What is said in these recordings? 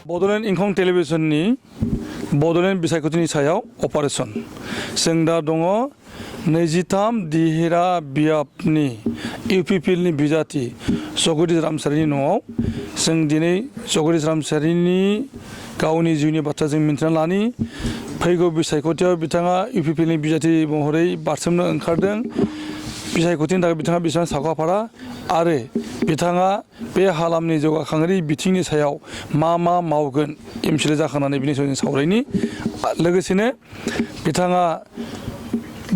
बड'लेण्ड इंखं टेलिभिजननि बड'लेण्ड बिसायख'थिनि सायाव अपारेशन जों दा दङ 23 दिहिरा बियाबनि इउपिपिएलनि बिजाथि जगदीश रामसारिनि न'आव जों दिनै जगदीश रामसारिनि गावनि जिउनि बाथ्रा जों मिन्थिना लानि फैगौ बिसायख'थियाव बिथाङा इउपिपिएलनि बिजाथि महरै बारसोमनो ओंखारदों बिसायख'थिनि थाखाय बिथाङा बेसेबां साखाफारा आरो बिथाङा बे हालामनि जौगाखांनायनि बिथिंनि सायाव मा मावगोन एमसिएलए जाखांनानै बिनि सायाव जों सावरायनि लोगोसेनो बिथाङा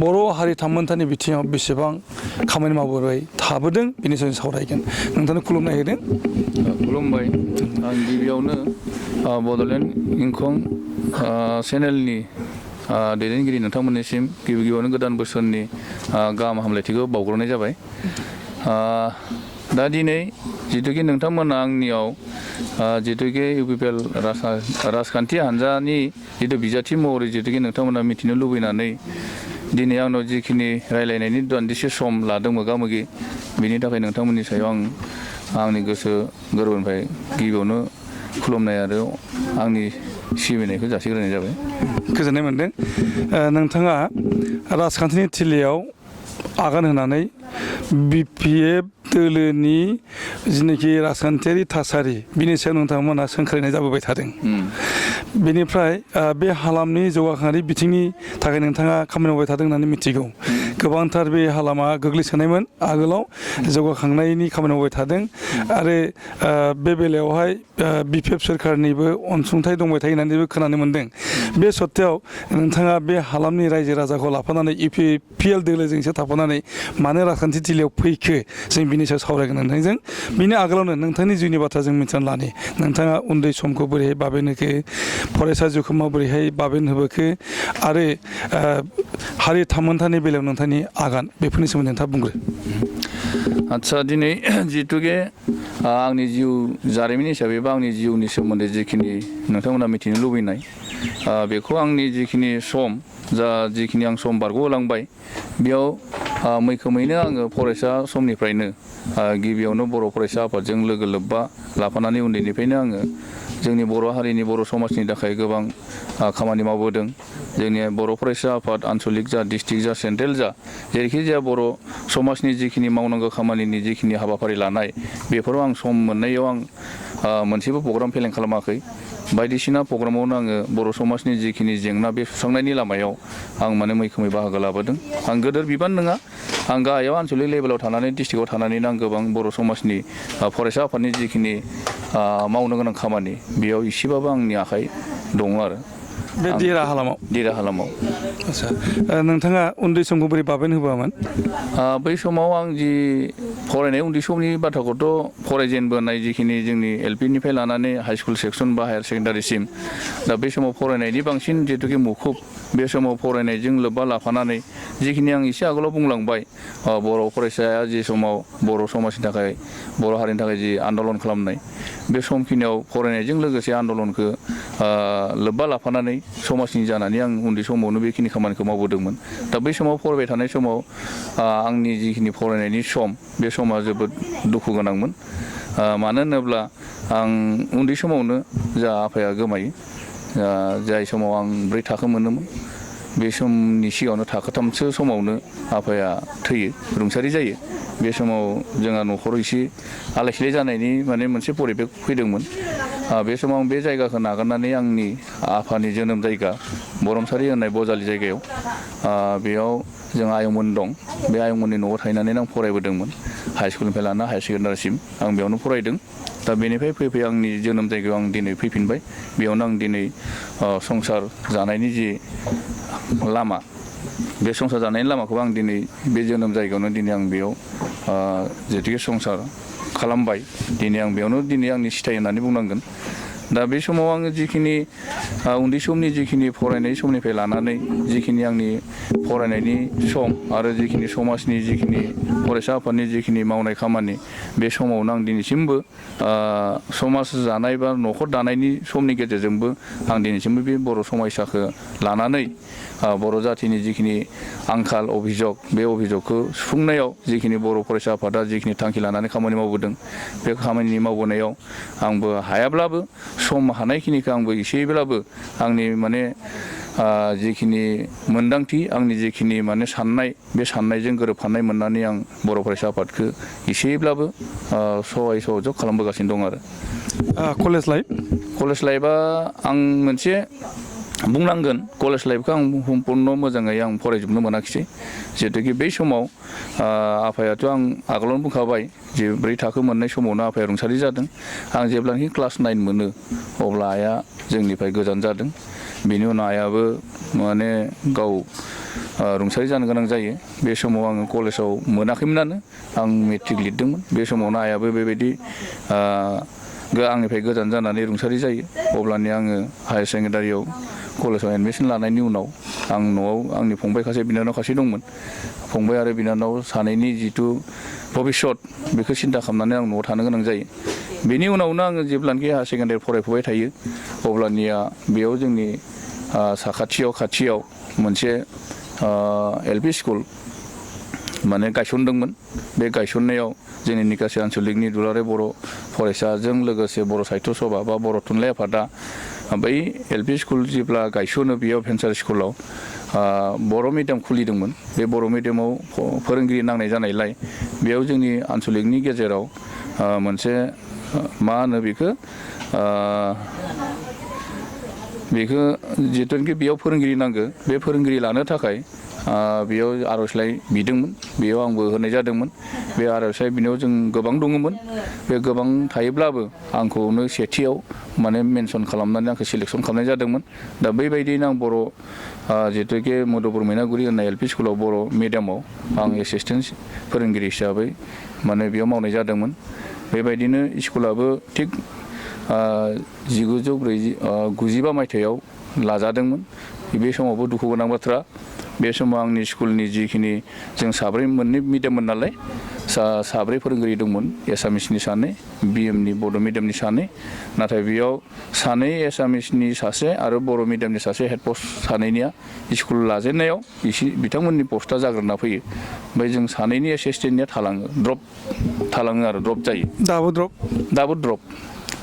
बर' हारि थामोन्थानि बिथिङाव बेसेबां खामानि मावबोबाय थाबोदों बिनि सायाव सावरायगोन नोंथांनो खुलुमनाय होदों खुलुमबाय आं गिबियावनो बड'लेण्ड इंखं चेनेलनि दैदेनगिरि नोंथांमोननिसिम गिबियावनो गोदान बोसोरनि गाहाम हामलायथिखौ बावग्रोनाय जाबाय दा दिनै जितुकि नोंथांमोना आंनियाव जितुकि इउपिपिएल राजखान्थि हान्जानि जितु बिजाथि महरै जितुकि नोंथांमोना मिथिनो लुबैनानै दिनै आंनाव जिखिनि रायलायनायनि दान्दिसे सम लादों मोगा-मोगि बिनि थाखाय नोंथांमोननि सायाव आंनि गोसो गोरबोनिफ्राय गिबियावनो खुलुमनाय आरो आंनि सिबिनायखौ जासिग्रोनाय जाबाय गोजोननाय मोनदों नोंथाङा राजखान्थिनि थिलियाव आगान होनानै बिपिएफ दोलोनि जिनोखि राजखान्थियारि थासारि बिनि सायाव नोंथांमोना सोंखारिनाय जाबोबाय थादों बेनिफ्राय बे हालामनि जौगाखांनाय बिथिंनि थाखाय नोंथाङा खामानि मावबाय थादों होननानै मिथिगौ गोबांथार बे हालामा गोग्लैसोनायमोन आगोलाव जौगाखांनायनि खामानि मावबाय थादों आरो बे बेलायावहाय बिपिएफ सोरखारनिबो अनसुंथाइ दंबाय थायो होननानैबो खोनानो मोन्दों बे सत्त्वेआव नोंथाङा बे हालामनि रायजो राजाखौ लाफानानै इउपिपिएल दोलोजोंसो थाफानानै मानो राजखान्थि थिलियाव फैखो जों बिनि सायाव सावरायगोन नोंथांजों बिनि आगोलावनो नोंथांनि जिउनि बाथ्रा जों मिथिनानै लानि नोंथाङा उन्दै समखौ बोरैहाय बाबेनहोखो फरायसा जिउखौ माबोरैहाय बाबेन होबोखो आरो हारि थामोन्थानि बेलायाव नोंथांनि आगान बेफोरनि सोमोन्दै नोंथाङा बुंग्रो आदसा दिनै जितुके आंनि जिउ जारिमिन हिसाबै बा आंनि जिउनि सोमोन्दै जिखिनि नोंथांमोना मिथिनो लुबैनाय बेखौ आंनि जिखिनि सम जिखिनि आं सम बारग'होलांबाय बेयाव मैखोमैनो आङो फरायसा समनिफ्रायनो गिबियावनो बर' फरायसा आफादजों लोगो लोब्बा लाफानानै उन्दैनिफ्रायनो आङो जोंनि बर' हारिनि बर' समाजनि थाखाय गोबां खामानि मावबोदों जोंनि बर' फरायसा आफाद आन्सलिक जा डिस्ट्रिक्ट जा सेन्ट्रेल जा जेरैखिजाया बर' समाजनि जिखिनि मावनांगौ खामानिनि जिखिनि हाबाफारि लानाय बेफोराव आं सम मोननायाव आं मोनसेबो प्रग्राम फेलें खालामाखै बायदिसिना प्रग्रामावनो आङो बर' समाजनि जिखिनि जेंना बे सुस्रांनायनि लामायाव आं माने मैखोमै बाहागो लाबोदों आं गोदोर बिबान नङा आं गाहायाव आन्सलिक लेभेलाव थानानै डिस्ट्रिक्टआव थानानैनो आं गोबां बर' समाजनि फरायसा आफादनि जिखिनि मावनो गोनां खामानि बेयाव एसेबाबो आंनि आखाइ दङ आरो बे दिरा हालामाव आदसा नोंथाङा उन्दै समखौ बोरै बाबेन होबोआमोन बै समाव आं जि फरायनाय उन्दै समनि बाथ्राखौथ' फरायजेनबोनाय जिखिनि जोंनि एलपिनिफ्राय लानानै हाइ स्कुल सेक्सन बा हायार सेकेन्डारिसिम दा बे समाव फरायनायनि बांसिन जितुकि मुखुब बे समाव फरायनायजों लोब्बा लाफानानै जिखिनि आं एसे आगोलाव बुंलांबाय बर' फरायसाया जि समाव बर' समाजनि थाखाय बर' हारिनि थाखाय जि आन्दलन खालामनाय बे समखिनियाव फरायनायजों लोगोसे आन्दलनखौ लोब्बा लाफानानै समाजनि जानानै आं उन्दै समावनो बेखिनि खामानिखौ मावबोदोंमोन दा बै समाव फरायबाय थानाय समाव आंनि जिखिनि फरायनायनि सम बे समा जोबोद दुखु गोनांमोन मानो होनोब्ला आं उन्दै समावनो जा आफाया गोमायो जाय समाव आं 4 थाखो मोनोमोन बे समनि सिगाङावनो थाखोथामसो समावनो आफाया थैयो रुंसारि जायो बे समाव जोंहा न'खराव एसे आलाय सिलाय जानायनि माने मोनसे परिबेक फैदोंमोन बे समाव आं बे जायगाखौ नागारनानै आंनि आफानि जोनोम जायगा बरमसारि होननाय बजालि जायगायाव बेयाव जों आयंमोन दं बे आयंमोननि न'आव थाहैनानै आं फरायबोदोंमोन हाइ स्कुलनिफ्राय लाना हायार सेकेन्डारिसिम आं बेयावनो फरायदों दा बेनिफ्राय फैयै आंनि जोनोम जायगायाव आं दिनै फैफिनबाय बेयावनो आं दिनै संसार जानायनि जि लामा बे संसार जानायनि लामाखौ आं दिनै बे जोनोम जायगायावनो दिनै आं बेयाव जितुके संसार खालामबाय दिनै आं बेयावनो दिनै आंनि सिथाय होननानै बुंनांगोन दा बे समाव आङो जिखिनि उन्दै समनि जिखिनि फरायनाय समनिफ्राय लानानै जिखिनि आंनि फरायनायनि सम आरो जिखिनि समाजनि जिखिनि फरायसा आफादनि जिखिनि मावनाय खामानि बे समावनो आं दिनैसिमबो समाज जानाय बा न'खर दानायनि समनि गेजेरजोंबो आं दिनैसिमबो बे बर' समायसाखौ लानानै बर' जाथिनि जिखिनि आंखाल अभिजग बे अभिजगखौ सुफुंनायाव जिखिनि बर' फरायसा आफादा जिखिनि थांखि लानानै खामानि मावबोदों बे खामानि मावबोनायाव आंबो हायाब्लाबो सम हानायखिनिखौ आंबो एसेब्लाबो आंनि माने जिखिनि मोन्दांथि आंनि जिखिनि माने साननाय बे साननायजों गोरोबफानाय मोननानै आं बर' फरायसा आफादखौ एसेब्लाबो सहाय सहयोग खालामबोगासिनो दं आरो कलेज लाइफआ आं मोनसे बुंनांगोन कलेज लाइफखौ आं सम्पुर्ण मोजाङै आं फरायजोबनो मोनाखिसै जिहेतुकि बै समाव आफायाथ' आं आगोलावनो बुंखाबाय जे 4 थाखो मोननाय समावनो आफाया रुंसारि जादों आं जेब्लानाखि क्लास 9 मोनो अब्ला आइया जोंनिफ्राय गोजान जादों बेनि उनाव आइयाबो माने गाव रुंसारि जानो गोनां जायो बे समाव आङो कलेजाव मोनाखैमोनानो आं मेट्रिक लिरदोंमोन बे समावनो आइयाबो बेबायदि आंनिफ्राय गोजान जानानै रुंसारि जायो अब्लानि आङो हायार सेकेन्डारियाव कलेजाव एडमिसन लानायनि उनाव आं न'आव आंनि फंबाय सासे बिनानाव सासे दंमोन फंबाय आरो बिनानाव सानैनि जिथु भबिष्यत बेखौ सिन्था खालामनानै आं न'आव थानो गोनां जायो बेनि उनावनो आङो जेब्लानाखि हायार सेकेन्डारि फरायफुबाय थायो अब्लानिया बेयाव जोंनि खाथियाव मोनसे LP स्कुल माने गायसनदोंमोन बे गायसननायाव जोंनि निकासि आन्सलिकनि दुलाराय बर' फरायसाजों लोगोसे बर' साहित्य सभा बा बर' थुनलाइ आफादा बै LP स्कुल जेब्ला गायसनो बेयाव भेन्सार स्कुलाव बर' मिडियाम खुलिदोंमोन बे बर' मिडियामाव फोरोंगिरि नांनाय जानायलाय बेयाव जोंनि आन्सलिकनि गेजेराव मोनसे मा होनो बेखौ जिथुनाखि बेयाव फोरोंगिरि नांगौ बे फोरोंगिरि लानो थाखाय बेयाव आर'जलाइ बिदोंमोन बेयाव आंबो होनाय जादोंमोन बे आर'जलाइ बिनायाव जों गोबां दङमोन बे गोबां थायोब्लाबो आंखौनो सेथियाव माने मेनसन खालामनानै आंखौ सिलेक्सन खालामनाय जादोंमोन दा बेबायदिनो आं बर' जिथुके मधुपुर मैनागुरि होननाय LP स्कुलाव बर' मिडियामाव आं एसिसटेन्ट फोरोंगिरि हिसाबै माने बेयाव मावनाय जादोंमोन बेबायदिनो स्कुलाबो थिग 1995 मायथाइयाव लाजादोंमोन बे समावबो दुखु गोनां बाथ्रा बे समाव आंनि स्कुलनि जिखिनि जों मोननै मिडियाममोन नालाय साब्रै फोरोंगिरि दंमोन एसामिसनि 2 BMनि बड' मिडियामनि 2 नाथाय बेयाव 2 एसामिसनि 1 आरो बर' मिडियामनि 1 हेड पस्ट 2निया स्कुल लाजेननायाव बिथांमोननि पस्टआ जाग्रोना फैयो ओमफ्राय जों 2नि एसिसटेन्टनिया थालाङो आरो द्रप जायो दाबो द्रप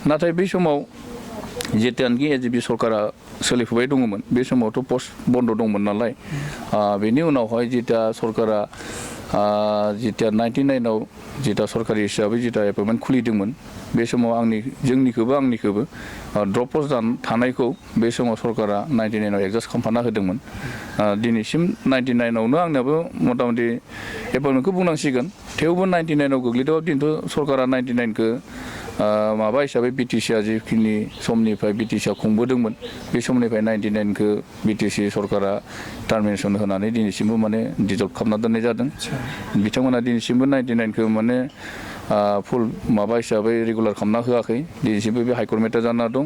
नाथाय बै समाव जेतियानोखि AJP सरकारा सोलिफुबाय दङमोन बे समावथ' पस्ट बन्द दंमोन नालाय बेनि उनावहाय जिता सरकारा जिता 99आव जिता सरकारि हिसाबै जिता एपइन्टमेन्ट खुलिदोंमोन बे समाव जोंनिखौबो ड्रप पस्ट थानायखौ बे समाव सरकारा 99आव एडजास्ट खालामफाना होदोंमन दिनैसिम 99आवनो आंनाबो मटामटि एपइन्टमेन्टखौ बुंनांसिगोन थेवबो 99आव गोग्लैदोंबाबो दिनैथ' सरकारा 99खौ माबा हिसाबै BTCआ जिखिनि समनिफ्राय BTCआ खुंबोदोंमोन बे समनिफ्राय 99खौ BTC सरकारा टार्मिनेसन होनानै दिनैसिमबो माने डिजल्भ खालामना दोननाय जादों बिथांमोना दिनैसिमबो 99खौ माने फुल माबा हिसाबै रेगुलार खालामना होआखै दिनैसिमबो बे हाइकर्ट मेटार जाना दं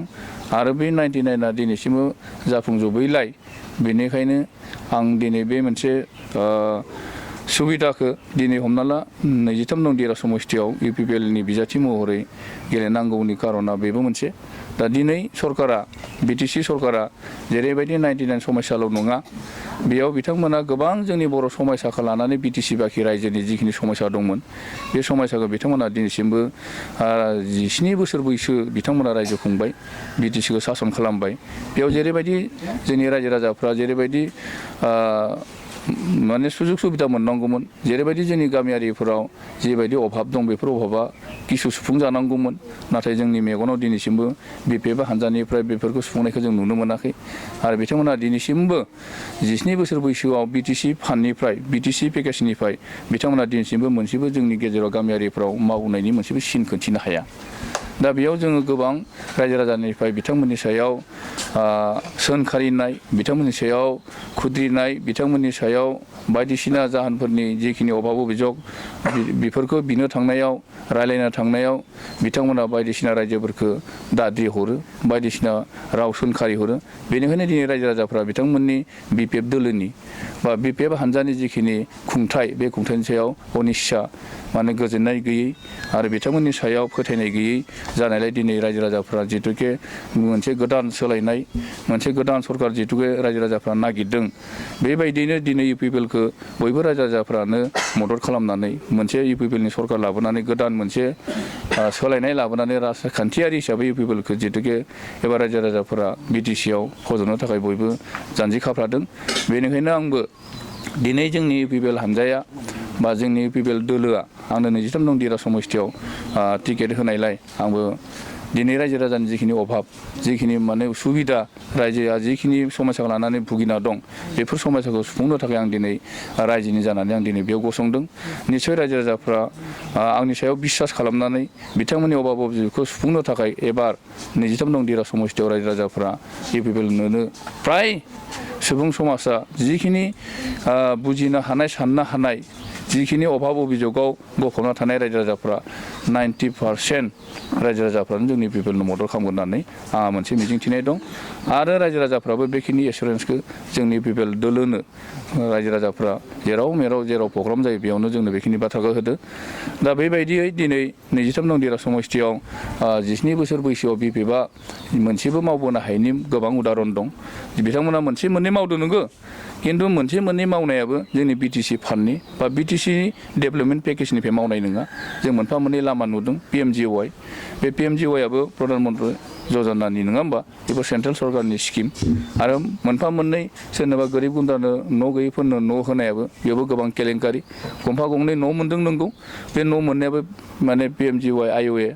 आरो बे 99आ दिनैसिमबो जाफुंजोबैलाय बेनिखायनो आं दिनै बे मोनसे सुबिदाखौ दिनै हमना ला 23 नं दिरा समस्थियाव UPPLनि बिजाथि महरै गेलेनांगौनि कारना बेबो मोनसे दा दिनै सरकारा BTC सरकारा जेरैबायदि 99 समस्याल' नङा बेयाव बिथांमोना गोबां जोंनि बर' समायसाखौ लानानै BTC बाखि रायजोनि जिखिनि समस्या दंमोन बे समस्याखौ बिथांमोना दिनैसिमबो 17 बोसोर बैसो बिथांमोना रायजो खुंबाय BTCखौ सासन खालामबाय बेयाव जेरैबायदि जोंनि रायजो राजाफ्रा जेरैबायदि माने सुजुग सुबिदा मोननांगौमोन जेरैबायदि जोंनि गामियारिफोराव जेबायदि अभाब दं बेफोर अभाबा किसु सुफुंजानांगौमोन नाथाय जोंनि मेगनाव दिनैसिमबो BPF हानजानिफ्राय बेफोरखौ सुफुंनायखौ जों नुनो मोनाखै आरो बिथांमोना दिनैसिमबो 17 बोसोर बैसोआव BTC फान्डनिफ्राय BTC पेकेजनिफ्राय बिथांमोना दिनैसिमबो मोनसेबो जोंनि गेजेराव गामियारिफ्राव मावनायनि मोनसेबो सिन खिन्थिनो हाया दा बेयाव जोङो गोबां रायजो राजानिफ्राय बिथांमोननि सायाव सोंखारिनाय, बिथांमोननि सायाव खुद्रिनाय, बिथांमोननि सायाव बायदिसिना जाहोनफोरनि जिखिनि अभाब अभिजग बेफोरखौ बिनो थांनायाव, रायलायनो थांनायाव बिथांमोना बायदिसिना रायजोफोरखौ दाद्रि हरो, बायदिसिना राव सोंखारि हरो। बेनिखायनो दिनै रायजो राजाफ्रा बिथांमोननि BPF दोलोनि बा BPF हानजानि जिखिनि खुंथाय, बे खुंथायनि सायाव अनिस्सा माने गोजोननाय गैयै आरो बिथांमोननि सायाव फोथायनाय गैयै जानायलाय दिनै रायजो राजाफ्रा जिहेतुके मोनसे गोदान सोलायनाय, मोनसे गोदान सरकार जिहेतुके रायजो राजाफ्रा नागिरदों, बेबायदिनो दिनै UPPLखौ बयबो रायजो राजाफ्रानो मदद खालामनानै मोनसे UPPLनि सरकार लाबोनानै गोदान मोनसे सोलायनाय लाबोनानै राजखान्थियारि हिसाबै UPPLखौ जिहेतुके एबा रायजो राजाफोरा BTCआव फज'नो थाखाय बयबो जानजि खाफ्रादों। बेनिखायनो आंबो दिनै जोंनि UPPL हानजाया बा जोंनि UPPL दोलोआ आंनो 23 नं दिरा समस्थियाव टिकेट होनायलाय आंबो दिनै रायजो राजानि जिखिनि अभाब, जिखिनि माने उसुबिदा रायजोआ जिखिनि समस्याखौ लानानै भुगिना दं, बेफोर समस्याखौ सुफुंनो थाखाय आं दिनै रायजोनि जानानै आं दिनै बेयाव गसंदों। निस्सय रायजो राजाफ्रा आंनि सायाव बिसास खालामनानै बिथांमोननि अभाब अभिजगखौ सुफुंनो थाखाय एबार 23 नं दिरा समस्थियाव रायजो राजाफ्रा UPPLनोनो फ्राय सुबुं समाजा जिखिनि बुजिनो हानाय, साननो हानाय, जिखिनि अभाब अभिजगाव गफबना थानाय रायजो राजाफ्रा 90% रायजो राजाफ्रानो जोंनि UPPLनो मदद खालामगोन होननानै आंहा मोनसे मिजिंथिनाय दं। आरो रायजो राजाफ्राबो बेखिनि एसुरेन्सखौ जोंनि UPPL दोलोनो रायजो राजाफ्रा जेराव मेराव जेराव प्रग्राम जायो बेयावनो जोंनो बेखिनि बाथ्राखौ होदो। दा बेबायदियै दिनै 23 नं दिरा समस्थियाव 17 बोसोर बैसोआव BPFआ मोनसेबो मावबोनो हायैनि गोबां उदाहरन दं। बिथांमोना मोनसे मोननै मावदों नंगौ, खिन्थु मोनसे मोननै मावनायाबो जोंनि BTC फान्डनि बा BTC डेभेलपमेन्ट पेकेजनिफ्राय मावनाय नङा। जों मोनफा मोननै लामा नुदों, PMGY, बे PMGYआबो प्रधान मन्त्रि जजनानि नङा होमबा, बेबो सेन्ट्रेल सरकारनि स्किम। आरो मोनफा मोननै सोरनोबा गोरिब गुन्द्रानो न' गैयैफोरनो न' होनायाबो बेयावबो गोबां केलेंकारि। गंफा गंनै न' मोन्दों नंगौ, बे न' मोननायाबो माने PMGY IOA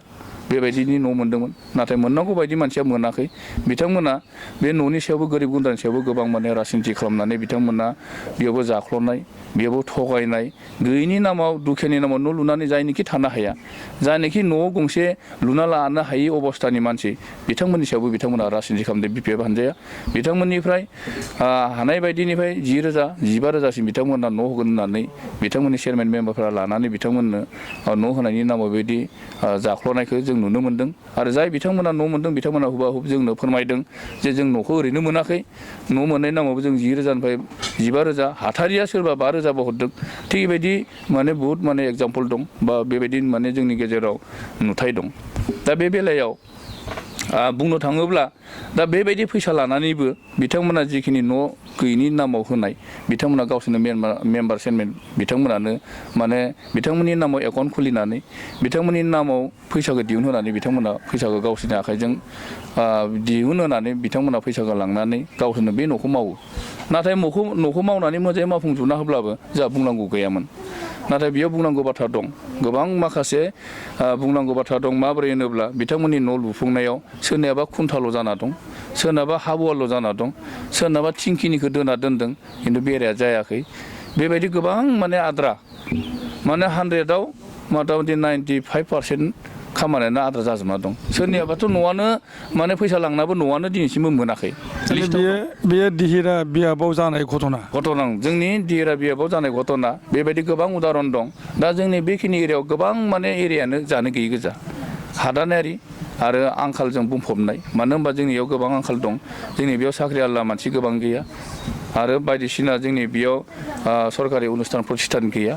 बेबायदिनि न' मोन्दोंमोन, नाथाय मोननांगौ बायदि मानसिया मोनाखै। बिथांमोना बे न'नि सायावबो गोरिब गुन्द्रानि सायावबो गोबां माने राजनिति खालामनानै बिथांमोना बेयावबो जाख्ल'नाय, बेयावबो थगायनाय, गैयैनि नामाव दुखियानि नामाव न' लुनानै जायनोखि थानो हाया, जायनोखि न'आव गंसे लुना लानो हायि अबस्थानि मानसि, बिथांमोननि सायावबो बिथांमोना राजनिति खालामदों BPF हानजाया। बिथांमोननिफ्राय हानाय बायदिनिफ्राय 10,000, 15,000सिम बिथांमोना न' होगोन होननानै बिथांमोननि चेयारमेन मेम्बारफोरा लानानै बिथांमोननो न' होनायनि नामाव बेबायदि जाख्ल'नायखौ जों नुनो मोन्दों। आरो जाय बिथांमोना न' मोन्दों बिथांमोना हुबा हुब जोंनो फोरमायदों जे जों न'खौ ओरैनो मोनाखै, न' मोननायनि नामावबो जों 10,000निफ्राय 15,000, हाथारिया सोरबा 5,000बो हरदों। थिग बेबायदि माने बहुद माने एग्जाम्पल दं बा बेबायदि माने जोंनि गेजेराव नुथाय दं। दा बे बेलायाव बुंनो थाङोब्ला दा बेबायदि फैसा लानानैबो बिथांमोना जिखिनि न' गैयैनि नामाव होनाय, बिथांमोना गावसोरनो मेम्बार चेयारमेन बिथांमोनानो माने बिथांमोननि नामाव एकाउन्ट खुलिनानै बिथांमोननि नामाव फैसाखौ दिहुनहोनानै बिथांमोना फैसाखौ गावसोरनि आखाइजों दिहुनहोनानै बिथांमोना फैसाखौ लांनानै गावसोरनो बे न'खौ मावो। नाथाय न'खौ मावनानै मोजाङै मावफुंजोबना होब्लाबो जोंहा बुंनांगौ गैयामोन। नाथाय बेयाव बुंनांगौ बाथ्रा दं, गोबां माखासे बुंनांगौ बाथ्रा दं। माबोरै होनोब्ला बिथांमोननि न' लुफुंनायाव सोरनियाबा खुन्थाल' जाना दं, सोरनाबा हाबुवाल' जाना दं, सोरनाबा थिंखिनिखौ दोनदों खिन्थु बेराया जायाखै। बेबायदि गोबां माने आद्रा, माने 100आव मथा मथि 95% खामानियानो आद्रा जाजोबना दं। सोरनियाबाथ' न'आनो माने फैसा लांनाबो न'आनो दिनैसिमबो मोनाखै। बेयो दिहिरा बियाबाव जानाय घटना जोंनि दिहिरा बियाबाव जानाय घटना। बेबायदि गोबां उदाहरन दं। दा जोंनि बेखिनि एरियायाव गोबां माने एरियानो जानो गैयै गोजा, हादानारि आरो आंखालजों बुंफबनाय। मानो होनबा जोंनियाव गोबां आंखाल दं। जोंनि बेयाव साख्रि आवला मानसि गोबां गैया आरो बायदिसिना जोंनि बेयाव सरकारि अनुस्थान प्रतिष्ठान गैया।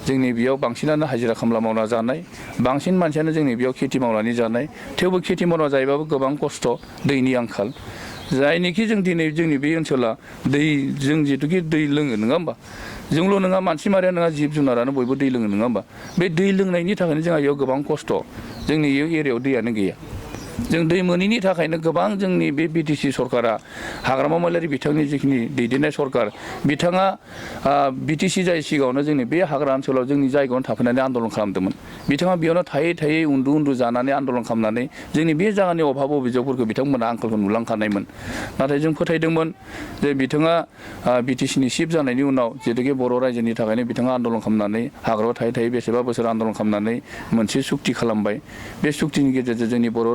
जोंनि बेयाव बांसिनानो हाजिरा खामला मावना जानाय, बांसिन मानसियानो जोंनि बेयाव खेथि मावनानै जानाय। थेवबो खेथि मावना जायोबाबो गोबां खस्थ', दैनि आंखाल। जायनिखि जों दिनै जोंनि बे ओनसोला जों जिहेतुकि दै लोङो नङा होमबा, जोंल' नङा मानसि माहारिया नङा, जिब जुनारानो बयबो दै लोङो नङा होमबा। बे दै लोंनायनि थाखायनो जोंहा बेयाव गोबां खस्थ'। जोंनि एरियायाव दैयानो गैया। जों दै मोनैनि थाखायनो गोबां जोंनि बे बिटिसि सरकारा हाग्रामा महिलारि बिथांनि जिखिनि दैदेननाय सरकार बिथाङा बिटिसि जाय सिगाङावनो जोंनि बे हाग्रा ओनसोलाव जोंनि जायगायावनो थाफैनानै आन्दलन खालामदोंमोन बिथाङा बेयावनो थायै थायै उन्दु जानानै आन्दलन खालामनानै जोंनि बे जायगानि अभाब अभिजोगफोरखौ बिथांमोना आंखालखौ नुलांखानायमोन नाथाय जों फोथायदोंमोन जे बिथाङा बिटिसिनि चिफ जानायनि उनाव जेतुके बर' रायजोनि थाखायनो बिथाङा आन्दलन खालामनानै हाग्रायाव थायै थायै बेसेबा बोसोर आन्दलन खालामनानै मोनसे सुक्ति खालामबाय बे सुक्तिनि गेजेरजों जोंनि बर'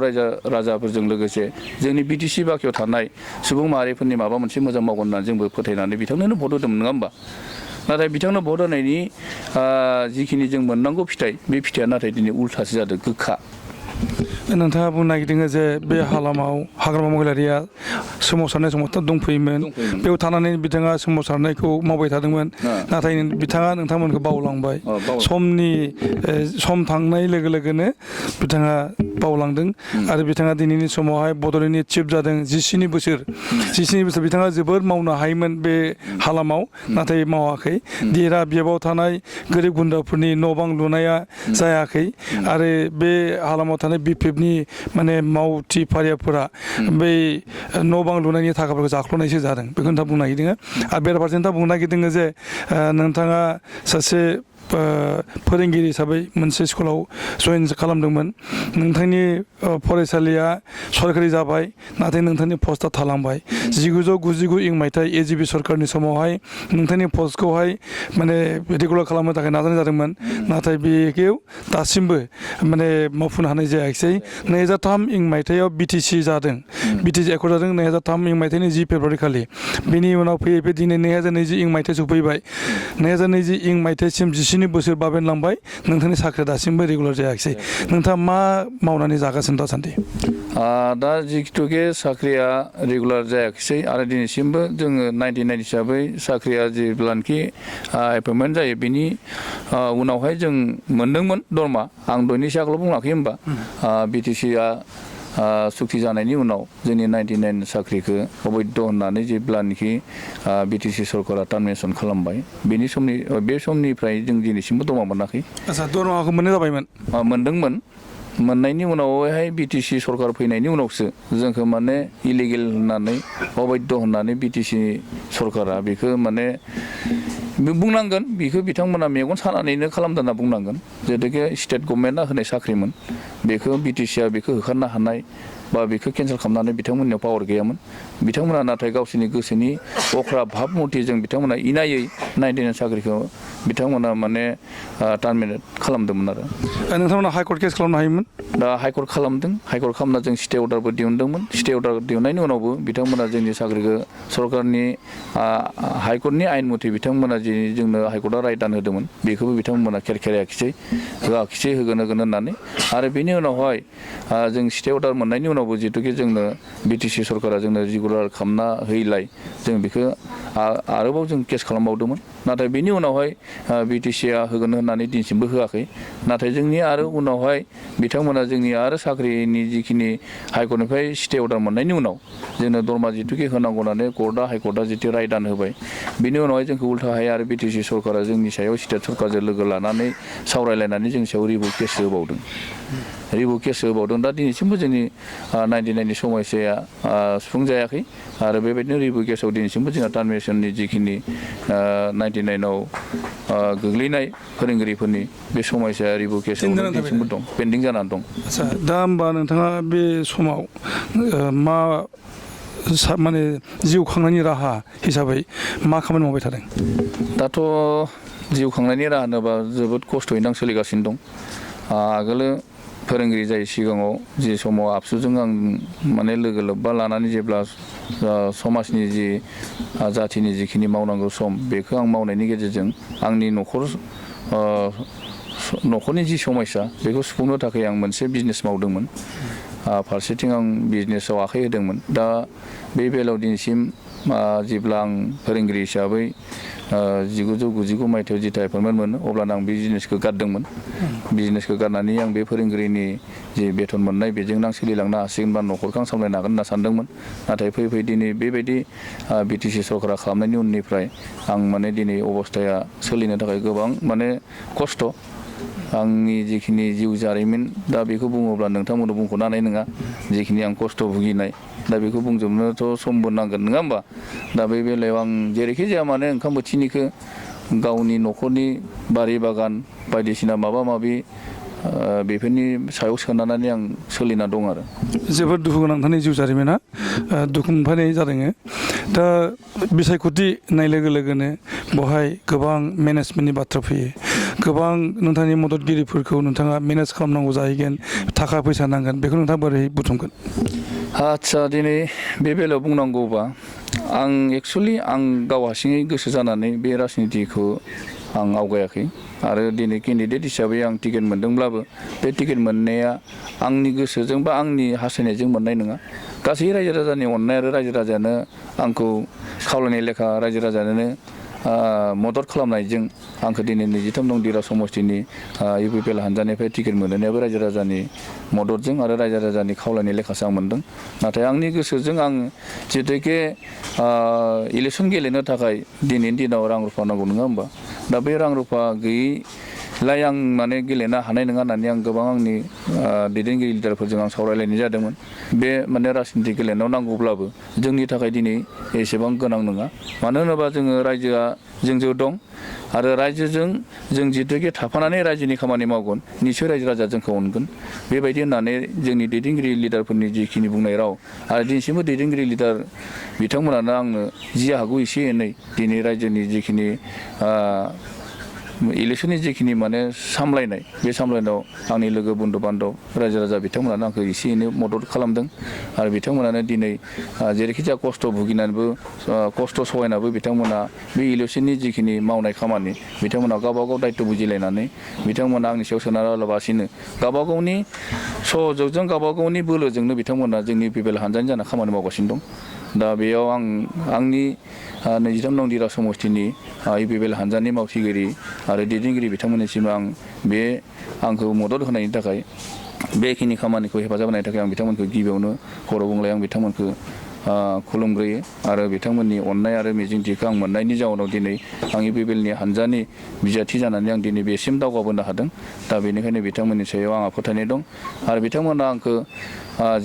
राजाफोरजों लोगोसे जोंनि बिटिसि बाखियाव थानाय सुबुं माहारिफोरनि माबा मोनसे मोजां मावगोन होननानै जोंबो फोथायनानै बिथांनोनो भट होदोंमोन नङा होमबा नाथाय बिथांनो भट होनायनि जिखिनि जों मोननांगौ फिथाइ बे फिथाइया नाथाय दिनै उल्थासो जादों गोखा नोंथाङा बुंनो नागिरदों जे बे हालामाव हाग्रामा महिलारिया सोमावसारनाय समाव दंफैयोमोन बेयाव थानानै बिथाङा सोमावसारनायखौ मावबाय थादोंमोन नाथाय बिथाङा नोंथांमोनखौ बावलांबाय सम थांनाय लोगो लोगोनो बिथाङा बावलांदों आरो बिथाङा दिनैनि समावहाय बड'लेण्डनि चिफ जादों 19 बोसोर बिथाङा जोबोद मावनो हायोमोन बे हालामाव नाथाय मावाखै देरा बियाबाव थानाय गोरिब गुन्द्राफोरनि न' बां लुनाया जायाखै आरो बे हालामाव थानाय बिपिएफनि माने मावथि फारियाफोरा बै न' बां लुनायनि थाखाफोरखौ जाख्ल'नायसो जादों बेखौ नोंथाङा बुंनो नागिरदों आरो बेराफारसे नोंथाङा बुंनो नागिरदों जे नोंथाङा सासे फोरोंगिरि हिसाबै मोनसे स्कुलाव जइन खालामदोंमोन नोंथांनि फरायसालिया सरकारि जाबाय नाथाय नोंथांनि पस्टआ थालांबाय 1999 इं मायथाइ एजिपि सरकारनि समावहाय नोंथांनि पस्टखौहाय माने रेगुलार खालामनो थाखाय नाजानाय जादोंमोन नाथाय बेखौ दासिमबो माने मावफुंनो हानाय जायाखिसै 2003 इं मायथाइयाव बिटिसि जादों बिटिसि एकर्ड जादों 2003 इं मायथाइनि 10 फेब्रुवारि खालि बेनि उनाव फैयै फैयै दिनै 2020 इं मायथाइ सफैबाय 2020 इं मायथाइसिम 19 बोसोर बाबेनलांबाय नोंथांनि साख्रिया दासिमबो रेगुलार जायाखिसै नोंथाङा मा मावनानै जागासिनो दासान्दि दा जिथुके साख्रिया रेगुलार जायाखिसै आरो दिनैसिमबो जोङो 99 हिसाबै साख्रिया जेब्लानोखि एपइन्टमेन्ट जायो बिनि उनावहाय जों मोनदोंमोन दरमा आं दहायनि एसे आगोलाव बुङाखै होमबा बिटिसिआ सुक्ति जानायनि उनाव जोंनि 99 साख्रिखौ अबैध होननानै जेब्लानोखि बिटिसि सरकारा टार्मिनेसन खालामबाय बे समनिफ्राय जों दिनैसिमबो दरमा मोनाखै आच्छा दरमाखौ मोननो जाबायमोन मोनदोंमोन मोननायनि उनावहाय बिटिसि सरकार फैनायनि उनावसो जोंखौ माने इलिगेल होननानै अबैध होननानै बिटिसि सरकारा बेखौ माने बुंनांगोन बेखौ बिथांमोना मेगन सानानैनो खालामदों होनना बुंनांगोन जेतुके स्टेट गभर्नमेन्टआ होनाय साख्रिमोन बेखौ बिटिसिआ बेखौ होखारनो हानाय बा बेखौ केन्सेल खालामनानै बिथांमोननियाव पावार गैयामोन बिथांमोना नाथाय गावसोरनि गोसोनि अख्रा भाब मथेजों बिथांमोना इनायै 99 साख्रिखौ बिथांमोना माने टार्मिनेट खालामदोंमोन आरो नोंथांमोना हाइकर्ट केस खालामनो हायोमोन दा हाइकर्ट खालामदों हाइकर्ट खालामना जों स्टे अर्डारबो दिहुनदोंमोन स्टे अर्डार दिहुननायनि उनावबो बिथांमोना जोंनि साख्रिखौ सरकारनि हाइकर्टनि आयेन मथे बिथांमोना जि जोंनो हाइकर्टआ रायदान होदोंमोन बेखौबो बिथांमोना खेरखेरायाखिसै होगोन होननानै आरो बेनि उनावहाय जों स्टे अर्डार मोननायनि उनावबो जिहेतुके जोंनो बिटिसि सरकारा जोंनो रेगुलार खालामना होयैलाय जों बेखौ आरोबाव जों केस खालामबावदोंमोन नाथाय बेनि उनावहाय बिटिसिआ होगोन होननानै दिनैसिमबो होआखै नाथाय जोंनि आरो उनावहाय बिथांमोना जोंनि आरो साख्रिनि जिखिनि हाइकर्टनिफ्राय स्टे अर्डार मोननायनि उनाव जोंनो दरमा जिथुके होनांगौ होननानै हाइकर्टआ जितु रायदान होबाय बिनि उनावहाय जोंखौ उल्थाहाय आरो बिटिसि सरकारा जोंनि सायाव स्टेट सरकारजों लोगो लानानै सावरायलायनानै जोंनि सायाव रिभिउ केस होबावदों दा दिनैसिमबो जोंनि 99नि समस्याया सुफुंजायाखै आरो बेबायदिनो रिभिउ केसआव दिनैसिमबो जोंहा टार्मिनेसननि जिखिनि 99आव गोग्लैनाय फोरोंगिरिफोरनि बे समस्या रिभिउ केसआव दिनैसिमबो दं पेन्डिं जानानै दं आच्छा दा होमबा नोंथाङा बे समाव मा माने जिउ खांनायनि राहा हिसाबै मा खामानि मावबाय थादों दाथ' जिउ खांनायनि राहा होनोबा जोबोद खस्थ'यैनो आं सोलिगासिनो दं आगोलो फोरोंगिरि जायै सिगाङाव जि समाव आबसुजों आं माने लोगो लोब्बा लानानै जेब्ला समाजनि जि जाथिनि जिखिनि मावनांगौ सम बेखौ आं मावनायनि गेजेरजों आंनि न'खरनि जि समस्या बेखौ सुफुंनो थाखाय आं मोनसे बिजनेस मावदोंमोन फारसेथिं आं बिजनेसाव आखाइ होदोंमोन दा बे बेलायाव दिनैसिम जेब्ला आं फोरोंगिरि हिसाबै 1999 मायथाइयाव जिथा एपइन्टमेन्ट मोनो अब्लानो आं बे बिजनेसखौ गारदोंमोन बिजनेसखौ गारनानै आं बे फोरोंगिरिनि जि बेथन मोननाय बेजोंनो आं सोलिलांनो हासिगोन बा न'खरखौ आं सामलायनो हागोन होनना सानदोंमोन नाथाय फैयै दिनै बेबायदि बिटिसि सरकारा खालामनायनि उननिफ्राय आं माने दिनै अबस्थाया सोलिनो थाखाय गोबां माने खस्थ' आंनि जिखिनि जिउ जारिमिन दा बेखौ बुङोब्ला नोंथांमोननो बुंख'नो हानाय नङा जिखिनि आं खस्थ' भुगिनाय दा बेखौ बुंजोबनोथ' समबो नांगोन नङा होमबा दा बे बेलायाव आं जेरैखि जाया मानो ओंखाम बोथिनैखौ गावनि न'खरनि बारि बागान बायदिसिना माबा माबि बेफोरनि सायाव सोनारनानै आं सोलिना दं आरो जोबोद दुखु गोनां नोंथांनि जिउ जारिमिना दुखु मोनफायनाय जादों दा बिसायख'थि होननाय लोगो लोगोनो बेवहाय गोबां मेनेजमेन्टनि बाथ्रा फैयो गोबां नोंथांनि मददगिरिफोरखौ नोंथाङा मेनेज खालामनांगौ जाहैगोन थाखा फैसा नांगोन बेखौ नोंथाङा बोरै बुथुमगोन आदसा दिनै बे बेलायाव बुंनांगौबा आं एक्सुवेलि आं गाव हारसिङै गोसो जानानै बे राजनितिखौ आं आवगायाखै आरो दिनै केन्डिडेट हिसाबै आं टिकेट मोनदोंब्लाबो बे टिकेट मोननाया आंनि गोसोजों बा आंनि हास्थायनायजों मोननाय नङा गासै रायजो राजानि अननाय आरो रायजो राजायानो आंखौ खावलायनाय लेखा रायजो राजायानो मदद खालामनायजों आंखौ दिनै 23 नं दिरा समष्टिनि UPPL हानजानिफ्राय टिकेट मोनहोनायाबो रायजो राजानि मददजों आरो रायजो राजानि खावलायनाय लेखासो आं मोनदों नाथाय आंनि गोसोजों आं जिहेतुके इलेक्सन गेलेनो थाखाय दिनैनि दिनाव रां रुफा नांगौ नङा होमबा दा बे रां रुफा गैयैलाय आं माने गेलेनो हानाय नङा होननानै आं गोबां आंनि दैदेनगिरि लिडारफोरजों आं सावरायलायनाय जादोंमोन बे माने राजनिति गेलेनायाव नांगौब्लाबो जोंनि थाखाय दिनै एसेबां गोनां नङा मानो होनोबा जोङो रायजोआ जोंजों दं आरो रायजोजों जों जिहेतुके थाफानानै रायजोनि खामानि मावगोन निसय रायजो राजा जोंखौ अनगोन बेबायदि होननानै जोंनि दैदेनगिरि लिडारफोरनि जिखिनि बुंनाय राव आरो दिनैसिमबो दैदेनगिरि लिडार बिथांमोनानो आंनो जि हागौ एसे एनै दिनै रायजोनि जिखिनि इलेक्सननि जिखिनि माने सामलायनाय बे सामलायनायाव आंनि लोगो बन्धु बान्धब रायजो राजा बिथांमोनानो आंखौ एसे एनै मदद खालामदों आरो बिथांमोनानो दिनै जेरैखि जाया खस्थ' भुगिनानैबो खस्थ' सहायनाबो बिथांमोना बे इलेक्सननि जिखिनि मावनाय खामानि बिथांमोना गावबा गाव दायित्व बुजिलायनानै बिथांमोना आंनि सायाव सोनारालाबासिनो गावबा गावनि सहजजों गावबा गावनि बोलोजोंनो बिथांमोना जोंनि UPPL हानजानि जाना खामानि मावगासिनो दं दा बेयाव आं आंनि 23 नं दिरा समष्टिनि UPPL हानजानि मावथिगिरि आरो दैदेनगिरि बिथांमोननिसिम आं बे आंखौ मदद होनायनि थाखाय बेखिनि खामानिखौ हेफाजाब होनायनि थाखाय आं बिथांमोनखौ गिबियावनो खर' बुंलाय आं बिथांमोनखौ खुलुमग्रोयो आरो बिथांमोननि अननाय आरो मिजिंथिखौ आं मोननायनि जाउनाव दिनै आं UPPLनि हानजानि बिजाथि जानानै आं दिनै बेसिम दावगाबोनो हादों दा बेनिखायनो बिथांमोननि सायाव आंहा फोथायनाय दं आरो बिथांमोना आंखौ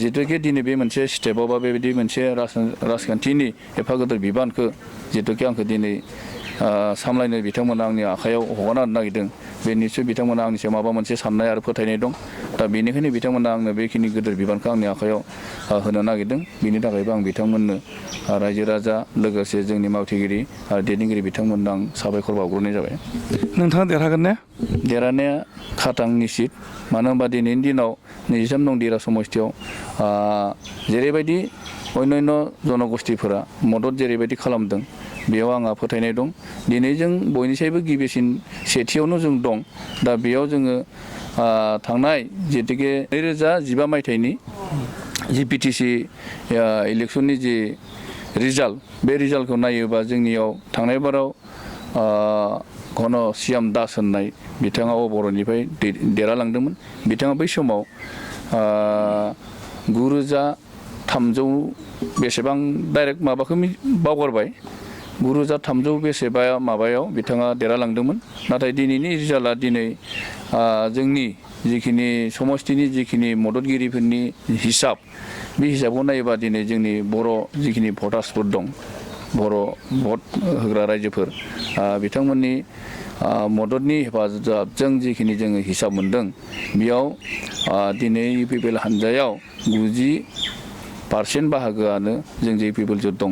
जिहेतुके दिनै बे मोनसे स्टेपाव बा बेबायदि मोनसे राजखान्थिनि एफा गिदिर बिबानखौ जिहेतुके आंखौ दिनै सामलायनो बिथांमोना आंनि आखायाव हगारना होनो नागिरदों बे निस्सय बिथांमोना आंनि सायाव माबा मोनसे साननाय आरो फोथायनाय दं दा बेनिखायनो बिथांमोना आंनो बेखिनि गिदिर बिबानखौ आंनि आखायाव होनो नागिरदों बिनि थाखायबो आं बिथांमोननो रायजो राजा लोगोसे जोंनि मावथिगिरि आरो दैदेनगिरि बिथांमोननो आं साबायखर बावग्रोनाय जाबाय नोंथाङा देरहागोन ने देरहानाया खाथां निश्चित मानो होनबा दिनैनि दिनाव 23 नं दिरा समष्टियाव जेरैबायदि अन्यान्य जनगोष्ठीफोरा मदद जेरैबायदि खालामदों बेयाव आंहा फोथायनाय दं दिनै जों बयनिसायबो गिबिसिन सेथियावनो जों दं दा बेयाव जोङो थांनाय जिहेतुके 2015 मायथाइनि जि PTC इलेक्सननि जि रिजाल्ट बे रिजाल्टखौ नायोबा जोंनियाव थांनाय बाराव घनश्याम दास होननाय बिथाङा बर'निफ्राय देरहालांदोंमोन बिथाङा बै समाव 9,300 बेसेबां डाइरेक्ट माबाखौ बावगारबाय 9,300 बेसेबा माबायाव बिथाङा देरहालांदोंमोन नाथाय दिनैनि रिजाल्टआ दिनै जोंनि जिखिनि समष्टिनि जिखिनि मददगिरिफोरनि हिसाब बे हिसाबखौ नायोबा दिनै जोंनि बर' जिखिनि भटार्सफोर दं बर' भट होग्रा रायजोफोर बिथांमोननि मददनि हेफाजाबजों जिखिनि जोङो हिसाब मोनदों बेयाव दिनै UPPL हानजायाव 90% बाहागोआनो जों UPPLजों दं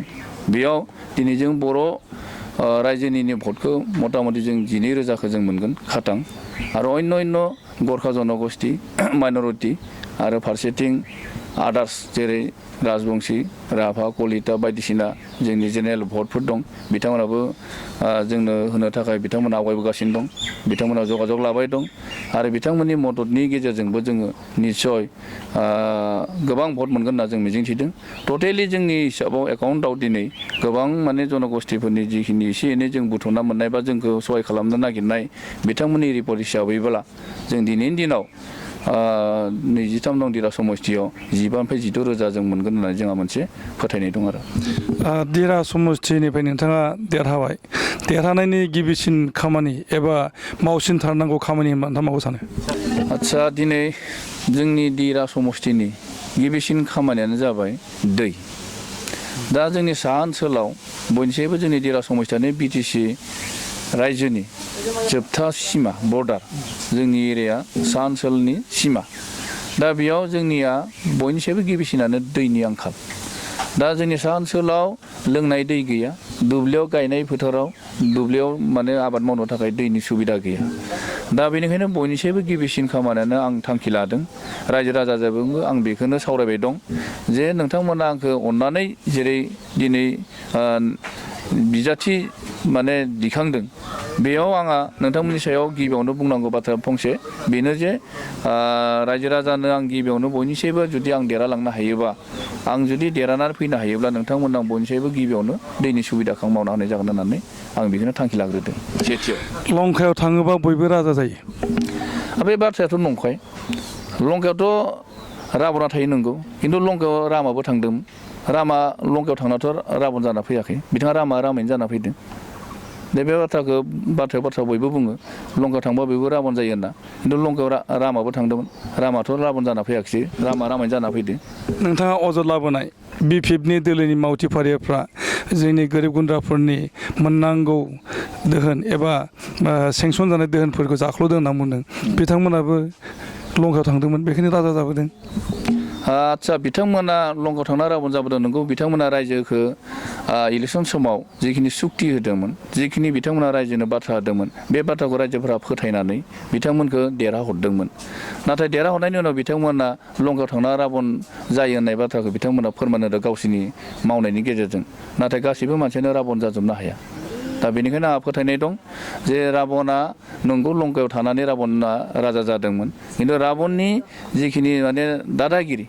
बेयाव दिनै जों बर' रायजोनिनो भटखौ मथा मथि जों 12,000खौ जों मोनगोन खाथां आरो अन्य गरखा जनगोष्ठी माइन'रिटि आरो फारसेथिं आदार्स जेरै राजबंशी राभा कलिता बायदिसिना जोंनि जेनेरेल भटफोर दं बिथांमोनाबो जोंनो होनो थाखाय बिथांमोना आवगायबोगासिनो दं बिथांमोना जगाजग लाबाय दं आरो बिथांमोननि मददनि गेजेरजोंबो जोङो निस्सय गोबां भट मोनगोन होनना जों मिजिंथिदों टटेलि जोंनि हिसाबाव एकाउन्टआव दिनै गोबां माने जनगोष्ठीफोरनि जिखिनि एसे एनै जों बुथुमना मोननाय बा जोंखौ सहाय खालामनो नागिरनाय बिथांमोननि रिपर्ट हिसाबैब्ला जों दिनैनि दिनाव 23 नं दिरा समष्टियाव 15निफ्राय 16 रोजा जों मोनगोन होननानै जोंहा मोनसे फोथायनाय दं आरो। दिरा समष्टिनिफ्राय नोंथाङा देरहाबाय, देरहानायनि गिबिसिन खामानि एबा मावसिनथारनांगौ खामानि होनबा नोंथाङा माखौ सानो? आदसा दिनै जोंनि दिरा समष्टिनि गिबिसिन खामानियानो जाबाय दै। दा जोंनि साहा ओनसोलाव बयनिसायबो जोंनि दिरा समष्टियानो बिटिसि रायजोनि जोबथा सिमा बर्डार, जोंनि एरिया साहा ओनसोलनि सिमा। दा बेयाव जोंनिया बयनिसायबो गिबिसिनानो दैनि आंखाल। दा जोंनि साहा ओनसोलाव लोंनाय दै गैया, दुब्लियाव गायनाय फोथाराव दुब्लियाव माने आबाद मावनो थाखाय दैनि सुबिदा गैया। दा बेनिखायनो बयनिसायबो गिबिसिन खामानियानो आं थांखि लादों, रायजो राजाजोंबो आं बेखौनो सावरायबाय दं जे नोंथांमोना आंखौ अननानै जेरै दिनै बिजाथि माने दिखांदों, बेयाव आंहा नोंथांमोननि सायाव गिबियावनो बुंनांगौ बाथ्रा फंसे बेनो जे रायजो राजानो आं गिबियावनो बयनिसायबो जुदि आं देरहालांनो हायोबा, आं जुदि देरहानानै फैनो हायोब्ला नोंथांमोननो आं बयनिसायबो गिबियावनो दैनि सुबिदाखौ आं मावना होनाय जागोन होननानै आं बेखौनो थांखि लाग्रोदों सेथियाव। लंकायाव थाङोबा बयबो राजा जायो। बे बाथ्रायाथ' नंखाय। लंकायावथ' राबना थायो नंगौ, खिन्थु लंकायाव रामाबो थांदोंमोन। रामा लंकायाव थांनाथ' राबन जाना फैयाखै, बिथाङा रामायैनो जाना फैदों। बे बाथ्राखौ बाथ्रा बयबो बुङो लंकायाव थांबा बयबो राबन जायो होनना, खिन्थु लंकायाव रामाबो थांदोंमोन। रामाथ' राबन जाना फैयाखिसै, रामायैनो जाना फैदों। नोंथाङा अजद लाबोनाय बिपिएफनि दोलोनि मावथि फारिफ्रा जोंनि गोरिब गुन्द्राफोरनि मोननांगौ दोहोन एबा सेंसन जानाय दोहोनफोरखौ जाख्ल'दों होनना बुंदों। बिथांमोनाबो लंकायाव थांदोंमोन, बेखायनो राजा जाबोदों। आदसा बिथांमोना लंकायाव थांना राबन जाबोदों नंगौ। बिथांमोना रायजोखौ इलेक्सन समाव जिखिनि सुक्ति होदोंमोन, जिखिनि बिथांमोना रायजोनो बाथ्रा होदोंमोन, बे बाथ्राखौ रायजोफोरा फोथायनानै बिथांमोनखौ देरहाहरदोंमोन। नाथाय देरहाहरनायनि उनाव बिथांमोना लंकायाव थांना राबन जायो होननाय बाथ्राखौ बिथांमोना फोरमान होदों गावसोरनि मावनायनि गेजेरजों। नाथाय गासैबो मानसियानो राबन जाजोबनो हाया। दा बेनिखायनो आंहा फोथायनाय दं जे राबना नंगौ लंकायाव थानानै राबना राजा जादोंमोन, खिन्थु राबननि जिखिनि माने दादागिरि,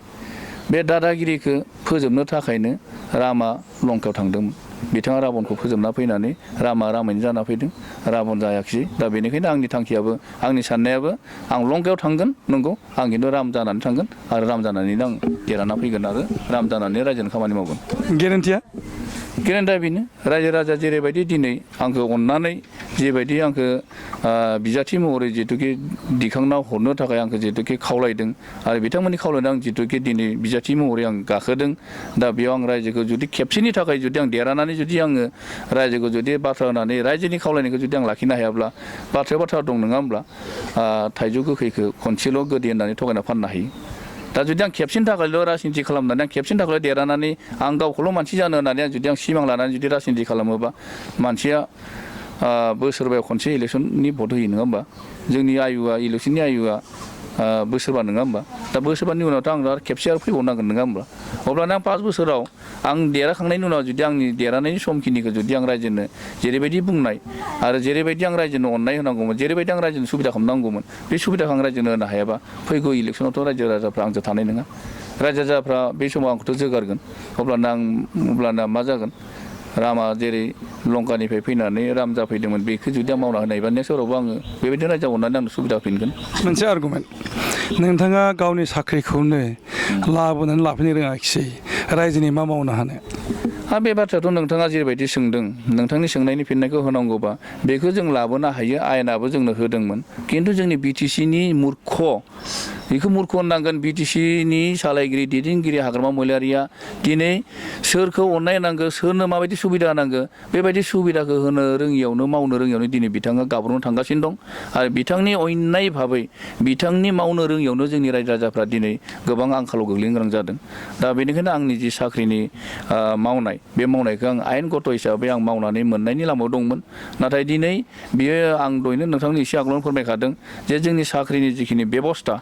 बे दादागिरिखौ फोजोबनो थाखायनो रामा लंकायाव थांदोंमोन। बिथाङा राबनखौ फोजोबना फैनानै रामायैनो जाना फैदों, राबन जायाखिसै। दा बेनिखायनो आंनि थांखियाबो आंनि साननायाबो आं लंकायाव थांगोन नंगौ, आं खिन्थु राम जानानै थांगोन आरो राम जानानैनो आं देरहाना फैगोन आरो राम जानानै रायजोनि खामानि मावगोन। गेरेन्टिया बेनो रायजो राजा जेरैबायदि दिनै आंखौ अननानै जेबायदि आंखौ बिजाथि महरै जिहेतुके दिखांना हरनो थाखाय आंखौ जिहेतुके खावलायदों आरो बिथांमोननि खावलायनायाव आं जिहेतुके दिनै बिजाथि महरै आं गाखोदों। दा बेयाव आं रायजोखौ जुदि खेबसेनि थाखाय जुदि आं देरहानानै जुदि आङो रायजोखौ जुदि बाथ्रा होनानै रायजोनि खावलायनायखौ जुदि आं लाखिनो हायाब्ला, बाथ्रायाव बाथ्रा दं नङा होमब्ला, थाइजौ गोखैखौ खनसेल' गोदै होननानै थगायना फाननो हायो। दा जुदि आं खेबसेनि थाखायल' राजनिति खालामनानै आं खेबसेनि थाखायल' देरहानानै आं गावखौल' मानसि जानो होननानै आं जुदि आं सिमां लानानै जुदि राजनिति खालामोबा, मानसिया बोसोरबायाव खनसे इलेक्सननि भट होयो नङा होमबा। जोंनि आयुआ इलेक्सननि आयुआ बोसोरबा नङा होमबा। दा बोसोरबानि उनावथ' आं आरो खेबसे आरो फैबावनांगोन नङा होमब्ला। अब्लानो आं 5 बोसोराव आं देरहाखांनायनि उनाव जुदि आंनि देरहानायनि समखिनिखौ जुदि आं रायजोनो जेरैबायदि बुंनाय आरो जेरैबायदि आं रायजोनो अननाय होनांगौमोन, जेरैबायदि आं रायजोनो सुबिदा खालामनांगौमोन, बे सुबिदाखौ आं रायजोनो होनो हायाबा फैगौ इलेक्सनावथ' रायजो राजाफ्रा आंजों थानाय नङा। रायजो राजाफ्रा बे समाव आंखौथ' जोगारगोन। अब्लाना मा जागोन, रामा जेरै लंकानिफ्राय फैनानै राम जाफैदोंमोन, बेखौ जुदि आं मावना होनायबा नेक्स्ट बारावबो आङो बेबायदि रायजो अननानै आंनो सुबिदा होफिनगोन। मोनसे आर्गुमेन्ट, नोंथाङा गावनि साख्रिखौनो लाबोनानै लाफैनो रोङाखिसै, रायजोनि मा मावनो हानो? बे बाथ्रायाथ' नोंथाङा जेरैबायदि सोंदों, नोंथांनि सोंनायनि फिननायखौ होनांगौबा बेखौ जों लाबोनो हायो, आयेनाबो जोंनो होदोंमोन। खिन्थु जोंनि बिटिसिनि मुर्ख, बेखौ मुर्ख होननांगोन। बिटिसिनि सालायगिरि दैदेनगिरि हाग्रामा महिलारिया दिनै सोरखौ अननाय होनांगौ, सोरनो माबायदि सुबिदा होनांगौ, बेबायदि सुबिदाखौ होनो रोङियावनो, मावनो रोङियावनो दिनै बिथाङा गाब्र'नो थांगासिनो दं। आरो बिथांनि अननाय भाबै, बिथांनि मावनो रोङियावनो जोंनि रायजो राजाफ्रा दिनै गोबां आंखालाव गोग्लैनो गोनां जादों। दा बेनिखायनो आंनि जि साख्रिनि मावनाय, बे मावनायखौ आं आयेनगत हिसाबै आं मावनानै मोननायनि लामायाव दंमोन। नाथाय दिनै बियो, आं दहायनो नोंथांनि एसे आगोलावनो फोरमायखादों जे जोंनि साख्रिनि जिखिनि बेबस्था,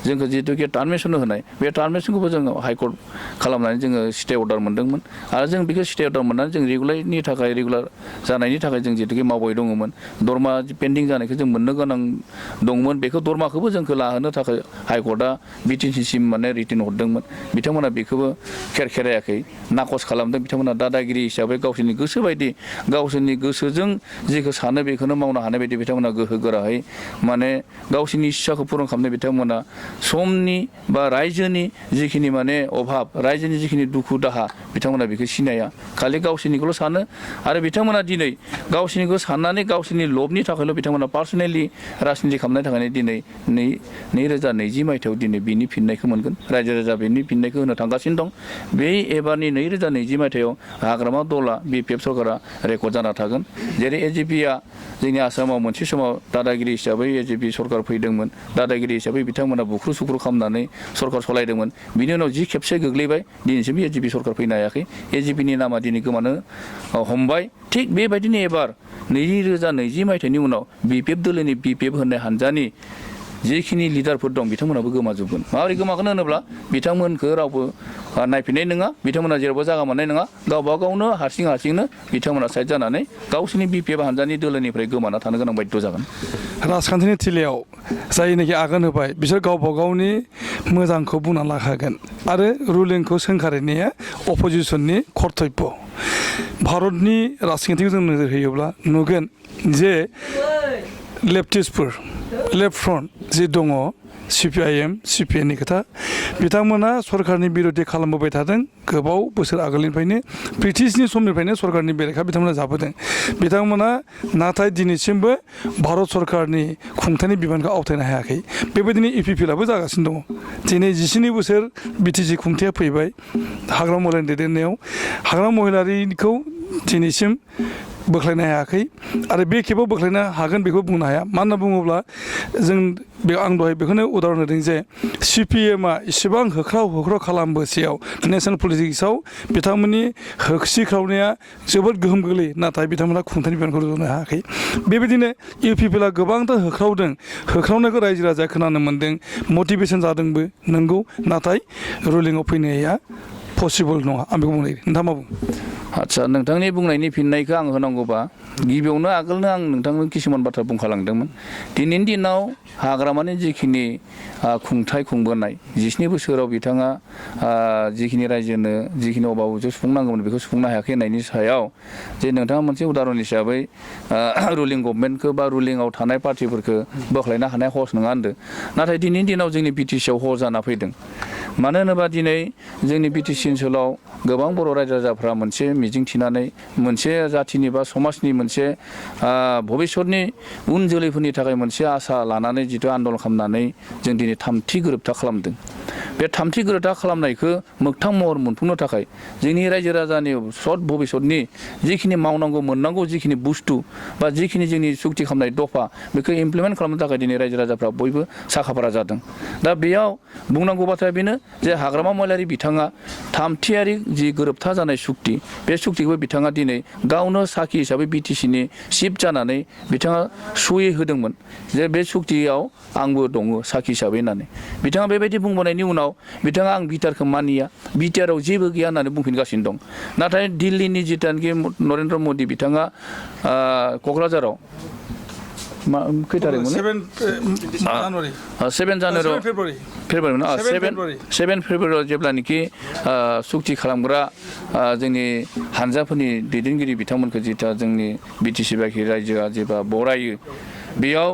जोंखौ जिहेतुके टार्मिनेसन होनाय, बे टार्मिनेसनखौबो जोङो हाइकर्ट खालामनानै जोङो स्टे अर्डार मोनदोंमोन। आरो जों बेखौ स्टे अर्डार मोननानै जों रेगुलार जानायनि थाखाय जों जिहेतुके मावबाय दङमोन। दरमा पेन्डिं जानायखौ जों मोननो गोनां दंमोन, बेखौ दरमाखौबो जोंखौ लाहोनो थाखाय हाइकर्टआ बिटिसिसिम माने रिटिन हरदोंमोन। बिथांमोना बेखौबो खेरायाखै, नाकस खालामदों। बिथांमोना दादागिरि हिसाबै गावसोरनि गोसो बायदि, गावसोरनि गोसोजों जेखौ सानो बेखौनो मावनो हानाय बायदि बिथांमोना गोहो गोराहै माने गावसोरनि इस्साखौ पुरन खालामनो बिथांमोना समनि बा रायजोनि जिखिनि माने अभाब रायजोनि जिखिनि दुखु दाहा बिथांमोना बेखौ सिनाया खालि गावसोरनिखौल' सानो आरो बिथांमोना दिनै गावसोरनिखौ साननानै गावसोरनि लबनि थाखायल' बिथांमोना पार्सनेलि राजनिति खालामनायनि थाखायनो दिनै 2020 मायथाइयाव दिनै बिनि फिननायखौ मोनगोन रायजो राजा बेनि फिननायखौ होनो थांगासिनो दं बे एबारनि 2020 मायथाइयाव हाग्रामा दला BPF सरकारा रेकर्ड जाना थागोन जेरै AJPआ जोंनि आसामाव मोनसे समाव दादागिरि हिसाबै AJP सरकार फैदोंमोन दादागिरि हिसाबै बिथांमोना बुख्रु सुख्रु खालामनानै सरकार सलायदोंमोन बिनि उनाव जि खेबसे गोग्लैबाय दिनैसिम AJP सरकार फैनो हायाखै AJPनि नामा दिनै गोमानो हमबाय थिग बेबायदिनो एबार 2020 मायथाइनि उनाव BPF दोलोनि BPF होननाय हानजानि जिखिनि लिडारफोर दं बिथांमोनाबो गोमाजोबगोन माबोरै गोमागोन होनोब्ला बिथांमोनखौ रावबो नायफिननाय नङा बिथांमोना जेरावबो जागा मोननाय नङा गावबा गावनो हारसिंनो बिथांमोना साइड जानानै गावसोरनि BPF हानजानि दोलोनिफ्राय गोमाना थानो गोनां बायद' जागोन राजखान्थिनि थिलियाव जायनाखि आगान होबाय बिसोर गावबा गावनि मोजांखौ बुंना लाखागोन आरो रुलिंखौ सोंखारिनाया अपोजिसननि कर्तब्य भारतनि राजखान्थिखौ जों नोजोर होयोब्ला नुगोन जे लेफ्टिस्टफोर लेफ्ट फ्रन्ट जि दङ CPIM CPN नि खोथा बिथांमोना सरकारनि बिरोधि खालामबोबाय थादों गोबाव बोसोर आगोलनिफ्रायनो ब्रिटिशनि समनिफ्रायनो सरकारनि बेरेखा बिथांमोना जाबोदों बिथांमोना नाथाय दिनैसिमबो भारत सरकारनि खुंथायनि बिबानखौ आवथायनो हायाखै बेबायदिनो EPPआबो जागासिनो दङ दिनै 12 बोसोर BTC खुंथाया फैबाय हाग्रामा महिलारिनि दैदेननायाव हाग्रामा महिलारिखौ दिनैसिम बोख्लायनो हायाखै आरो बे खेबाव बोख्लायनो हागोन बेखौ बुंनो हाया मानो होनना बुङोब्ला जों आं दहाय बेखौनो उदाहरन होदों जे CPMआ इसेबां होख्राव खालामबोसेयाव नेसनेल पलिटिक्सआव बिथांमोननि होख्रिख्रावनाया जोबोद गोहोम गोग्लैयो नाथाय बिथांमोना खुंथायनि बिबानखौ रुजुनो हायाखै बेबायदिनो EPPआ गोबांथार होख्रावनायखौ रायजो राजाया खोनानो मोन्दों मटिभेसन जादोंबो नंगौ नाथाय रुलिंआव फैनाया पसिबल नङा आं बेखौ बुंनो नोंथाङा मा बुङो आदसा नोंथांनि बुंनायनि फिननायखौ आं होनांगौबा गिबियावनो आगोलनो आं नोंथांनो किसुमान बाथ्रा बुंखालांदोंमोन दिनैनि दिनाव हाग्रामानि जिखिनि खुंथाय खुंबोनाय 17 बोसोराव बिथाङा जिखिनि रायजोनो जिखिनि अभाबखौ सुफुंनांगौमोन बेखौ सुफुंनो हायाखै होननायनि सायाव जे नोंथाङा मोनसे उदाहरन हिसाबै रुलिं गभर्नमेन्टखौ बा रुलिंआव थानाय पार्टिफोरखौ बोख्लायनो हानाय हस नङा होनदों नाथाय दिनैनि दिनाव जोंनि BTCआव हस जाना फैदों मानो होनोबा दिनै जोंनि BTC ओनसोलाव गोबां बर' रायजो राजाफ्रा मोनसे मिजिं थिनानै मोनसे जाथिनि बा समाजनि मोनसे भबिष्यतनि उन जोलैफोरनि थाखाय मोनसे आसा लानानै जिथु आन्दलन खालामनानै जों दिनै थामथि गोरोबथा खालामदों बे थामथि गोरोबथा खालामनायखौ मोगथां महर मोनफुंनो थाखाय जोंनि रायजो राजानि सत भबिष्यतनि जिखिनि मावनांगौ मोननांगौ जिखिनि बुस्थु बा जिखिनि जोंनि सुक्ति खालामनाय दफा बेखौ इमप्लिमेन्ट खालामनो थाखाय दिनै रायजो राजाफ्रा बयबो साखाफारा जादों दा बेयाव बुंनांगौ बाथ्राया बेनो जे हाग्रामा महिलारि बिथाङा थामथियारि जि गोरोबथा जानाय सुक्ति बे सुक्तिखौबो बिथाङा दिनै गावनो साखि हिसाबै BTCनि चिफ जानानै बिथाङा सहि होदोंमोन जे बे सुक्तियाव आंबो दङ साखि हिसाबै होननानै बिथाङा बेबायदि बुंबोनायनि उनाव बिथाङा आं बिटिआरखौ मानिया बिटिआराव जेबो गैया होननानै बुंफिनगासिनो दं नाथाय दिल्लीनि जिथुनाखि नरेन्द्र मदि बिथाङा क'क्राझाराव खै तारिखमोन 7 जानुवारियाव फेब्रुवारियाव जेब्लानोखि सुक्ति खालामग्रा जोंनि हानजाफोरनि दैदेनगिरि बिथांमोनखौ जिथा जोंनि BTC बाखि रायजोआ जेबा बरायो बेयाव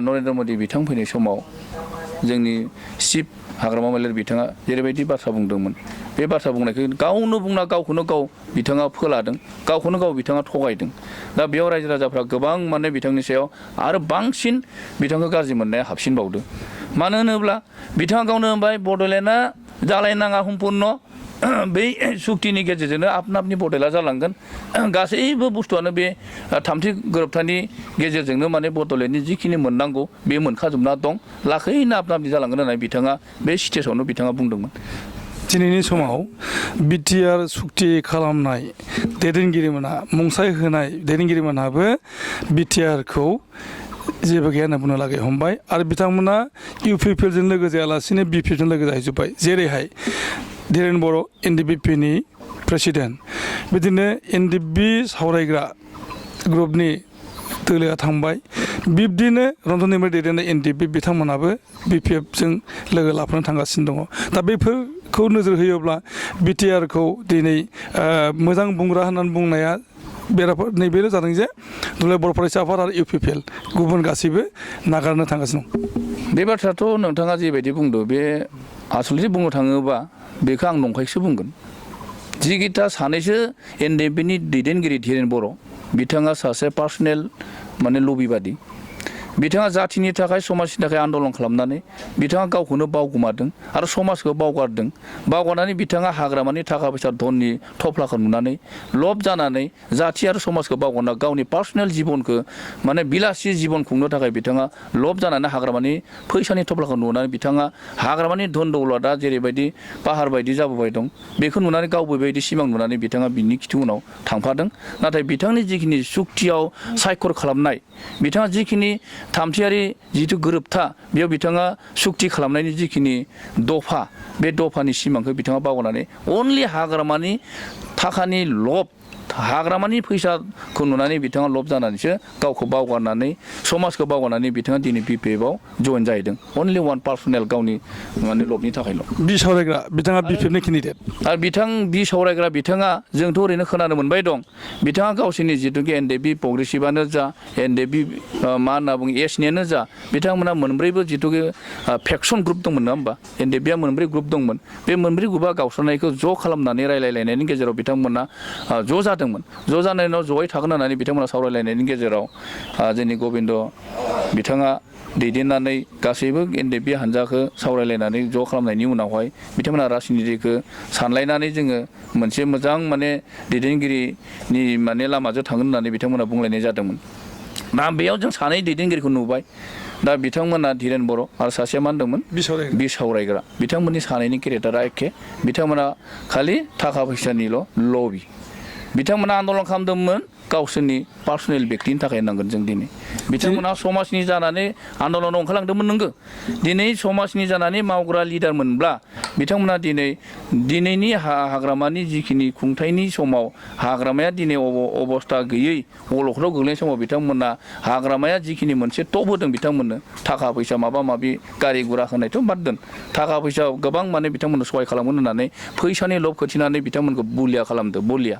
नरेन्द्र मदि बिथां फैनाय समाव जोंनि चिफ हाग्रामा महिलारि बिथाङा जेरैबायदि बाथ्रा बुंदोंमोन बे बाथ्रा बुंनायखौ गावनो बुंना गावखौनो गाव बिथाङा फोलादों गावखौनो गाव बिथाङा थगायदों दा बेयाव रायजो राजाफ्रा गोबां माने बिथांनि सायाव आरो बांसिन बिथांखौ गाज्रि मोननाया हाबसिनबावदो मानो होनोब्ला बिथाङा गावनो होनबाय बड'लेण्डआ जालायनाङा सम्पुर्ण बै सुक्तिनि गेजेरजोंनो आपनापनि बदला जालांगोन गासैबो बुस्थुआनो बे थामथि गोरोबथानि गेजेरजोंनो माने बड'लेण्डनि जिखिनि मोननांगौ बे मोनखाजोबना दं लाखैनो आपनापनि जालांगोन होननानै बिथाङा बे स्टेजावनो बिथाङा बुंदोंमोन दिनैनि समाव BTR सुक्ति खालामनाय दैदेनगिरिमोनहा मुंसाइ होनाय दैदेनगिरिमोनहाबो BTRखौ जेबो गैया होनना बुंनो लागै हमबाय आरो बिथांमोना UPPजों लोगो जायालासिनो BPजों लोगो जाहैजोब्बाय जेरैहाय धीरेन बर' NDPनि प्रेसिडेन्ट बिदिनो NDP सावरायग्रा ग्रुपनि दोलोआ थांबाय बिब्दिनो रन्जन दैमारि दैदेननाय NDP बिथांमोनाबो BPFजों लोगो लाफानो थांगासिनो दङ दा बेफोरखौ नोजोर होयोब्ला BTRखौ दिनै मोजां बुंग्रा होननानै बुंनाया नैबेनो जादों जे दुलाराय बर' फरायसा आफाद आरो UPPL गुबुन गासैबो नागारनो थांगासिनो दं बे बाथ्राथ' नोंथाङा जिबायदि बुंदों बे आसलथे बुंनो थाङोबा बेखौ आं नंखायसो बुंगोन। जिगिता सानैसो एनडिएफबिनि दैदेनगिरि धीरेन बर' बिथाङा सासे पार्सनेल माने लबिबादि। बिथाङा जाथिनि थाखाय समाजनि थाखाय आन्दलन खालामनानै बिथाङा गावखौनो बावगोमादों आरो समाजखौ बावगारदों। बावगारनानै बिथाङा हाग्रामानि थाखा फैसा धननि थफ्लाखौ नुनानै लब जानानै जाथि आरो समाजखौ बावगारना गावनि पार्सनेल जिबनखौ माने बिलासि जिबन खुंनो थाखाय बिथाङा लब जानानै हाग्रामानि फैसानि थफ्लाखौ नुनानै बिथाङा हाग्रामानि धन दौलतआ जेरैबायदि पाहार बायदि जाबोबाय दं बेखौ नुनानै गावबो बेबायदि सिमां नुनानै बिथाङा बिनि खिथु उनाव थांफादों। नाथाय बिथांनि जिखिनि सुक्तियाव सायखर खालामनाय बिथाङा जिखिनि थामथियारि जिथु गोरोबथा बेयाव बिथाङा सुक्ति खालामनायनि जिखिनि दफा बे दफानि सिमांखौ बिथाङा बावगारनानै अनलि हाग्रामानि थाखानि लब हाग्रामानि फैसाखौ नुनानै बिथाङा लब जानानैसो गावखौ बावगारनानै समाजखौ बावगारनानै बिथाङा दिनै बिपिएफआव जइन जाहैदों अनलि वान पार्सनेल गावनि माने लबनि थाखायल'। बि सावरायग्रा बिथाङा बिपिएफनि केन्डिडेट आरो बि सावरायग्रा बिथाङा जोंथ' ओरैनो खोनानो मोनबाय दं बिथाङा गावसोरनि जिथुखि एनडिएफबि प्रग्रेसिभआनो जा एनडिएफबि मा होनना बुङो एसनियानो जा बिथांमोना मोनब्रैबो जिथुखि फेक्सन ग्रुप दंमोन नङा होमबा एनडिएफबिया मोनब्रै ग्रुप दंमोन बे मोनब्रै ग्रुपआ गावस्रानायखौ ज' खालामनानै रायलायलायनायनि गेजेराव बिथांमोना ज' जादोंमोन। ज' जानायनि उनाव जयै थागोन होननानै बिथांमोना सावरायलायनायनि गेजेराव जोंनि गबिन्द बिथाङा दैदेननानै गासैबो एनडिएफबि हान्जाखौ सावरायलायनानै ज' खालामनायनि उनावहाय बिथांमोना राजनितिखौ सानलायनानै जोङो मोनसे मोजां माने दैदेनगिरिनि माने लामाजों थांगोन होननानै बिथांमोना बुंलायनाय जादोंमोन। दा बेयाव जों सानै दैदेनगिरिखौ नुबाय दा बिथांमोना धीरेन बर' आरो सासेया मा होनदोंमोन बि सावरायग्रा बिथांमोननि सानैनि केरेक्टारा एखे बिथांमोना खालि थाखा फैसानिल' लबि बिथांमोना आन्दलन खालामदोंमोन गावसोरनि पार्सनेल बेक्तिनि थाखाय होननांगोन जों दिनै बिथांमोना समाजनि जानानै आन्दलनाव ओंखारलांदोंमोन नोंगो दिनै समाजनि जानानै मावग्रा लिडार मोनब्ला बिथांमोना दिनैनि हाग्रामानि जिखिनि खुंथायनि समाव हाग्रामाया दिनै अबस्था गैयै अलखदाव गोग्लैनाय समाव बिथांमोना हाग्रामाया जिखिनि मोनसे टप होदों बिथांमोननो थाखा फैसा माबा माबि गारि गुरा होनायथ' बाद दोन थाखा फैसा गोबां माने बिथांमोननो सहाय खालामगोन होननानै फैसानि लब खोथिनानै बिथांमोनखौ बुलिया खालामदों बलिया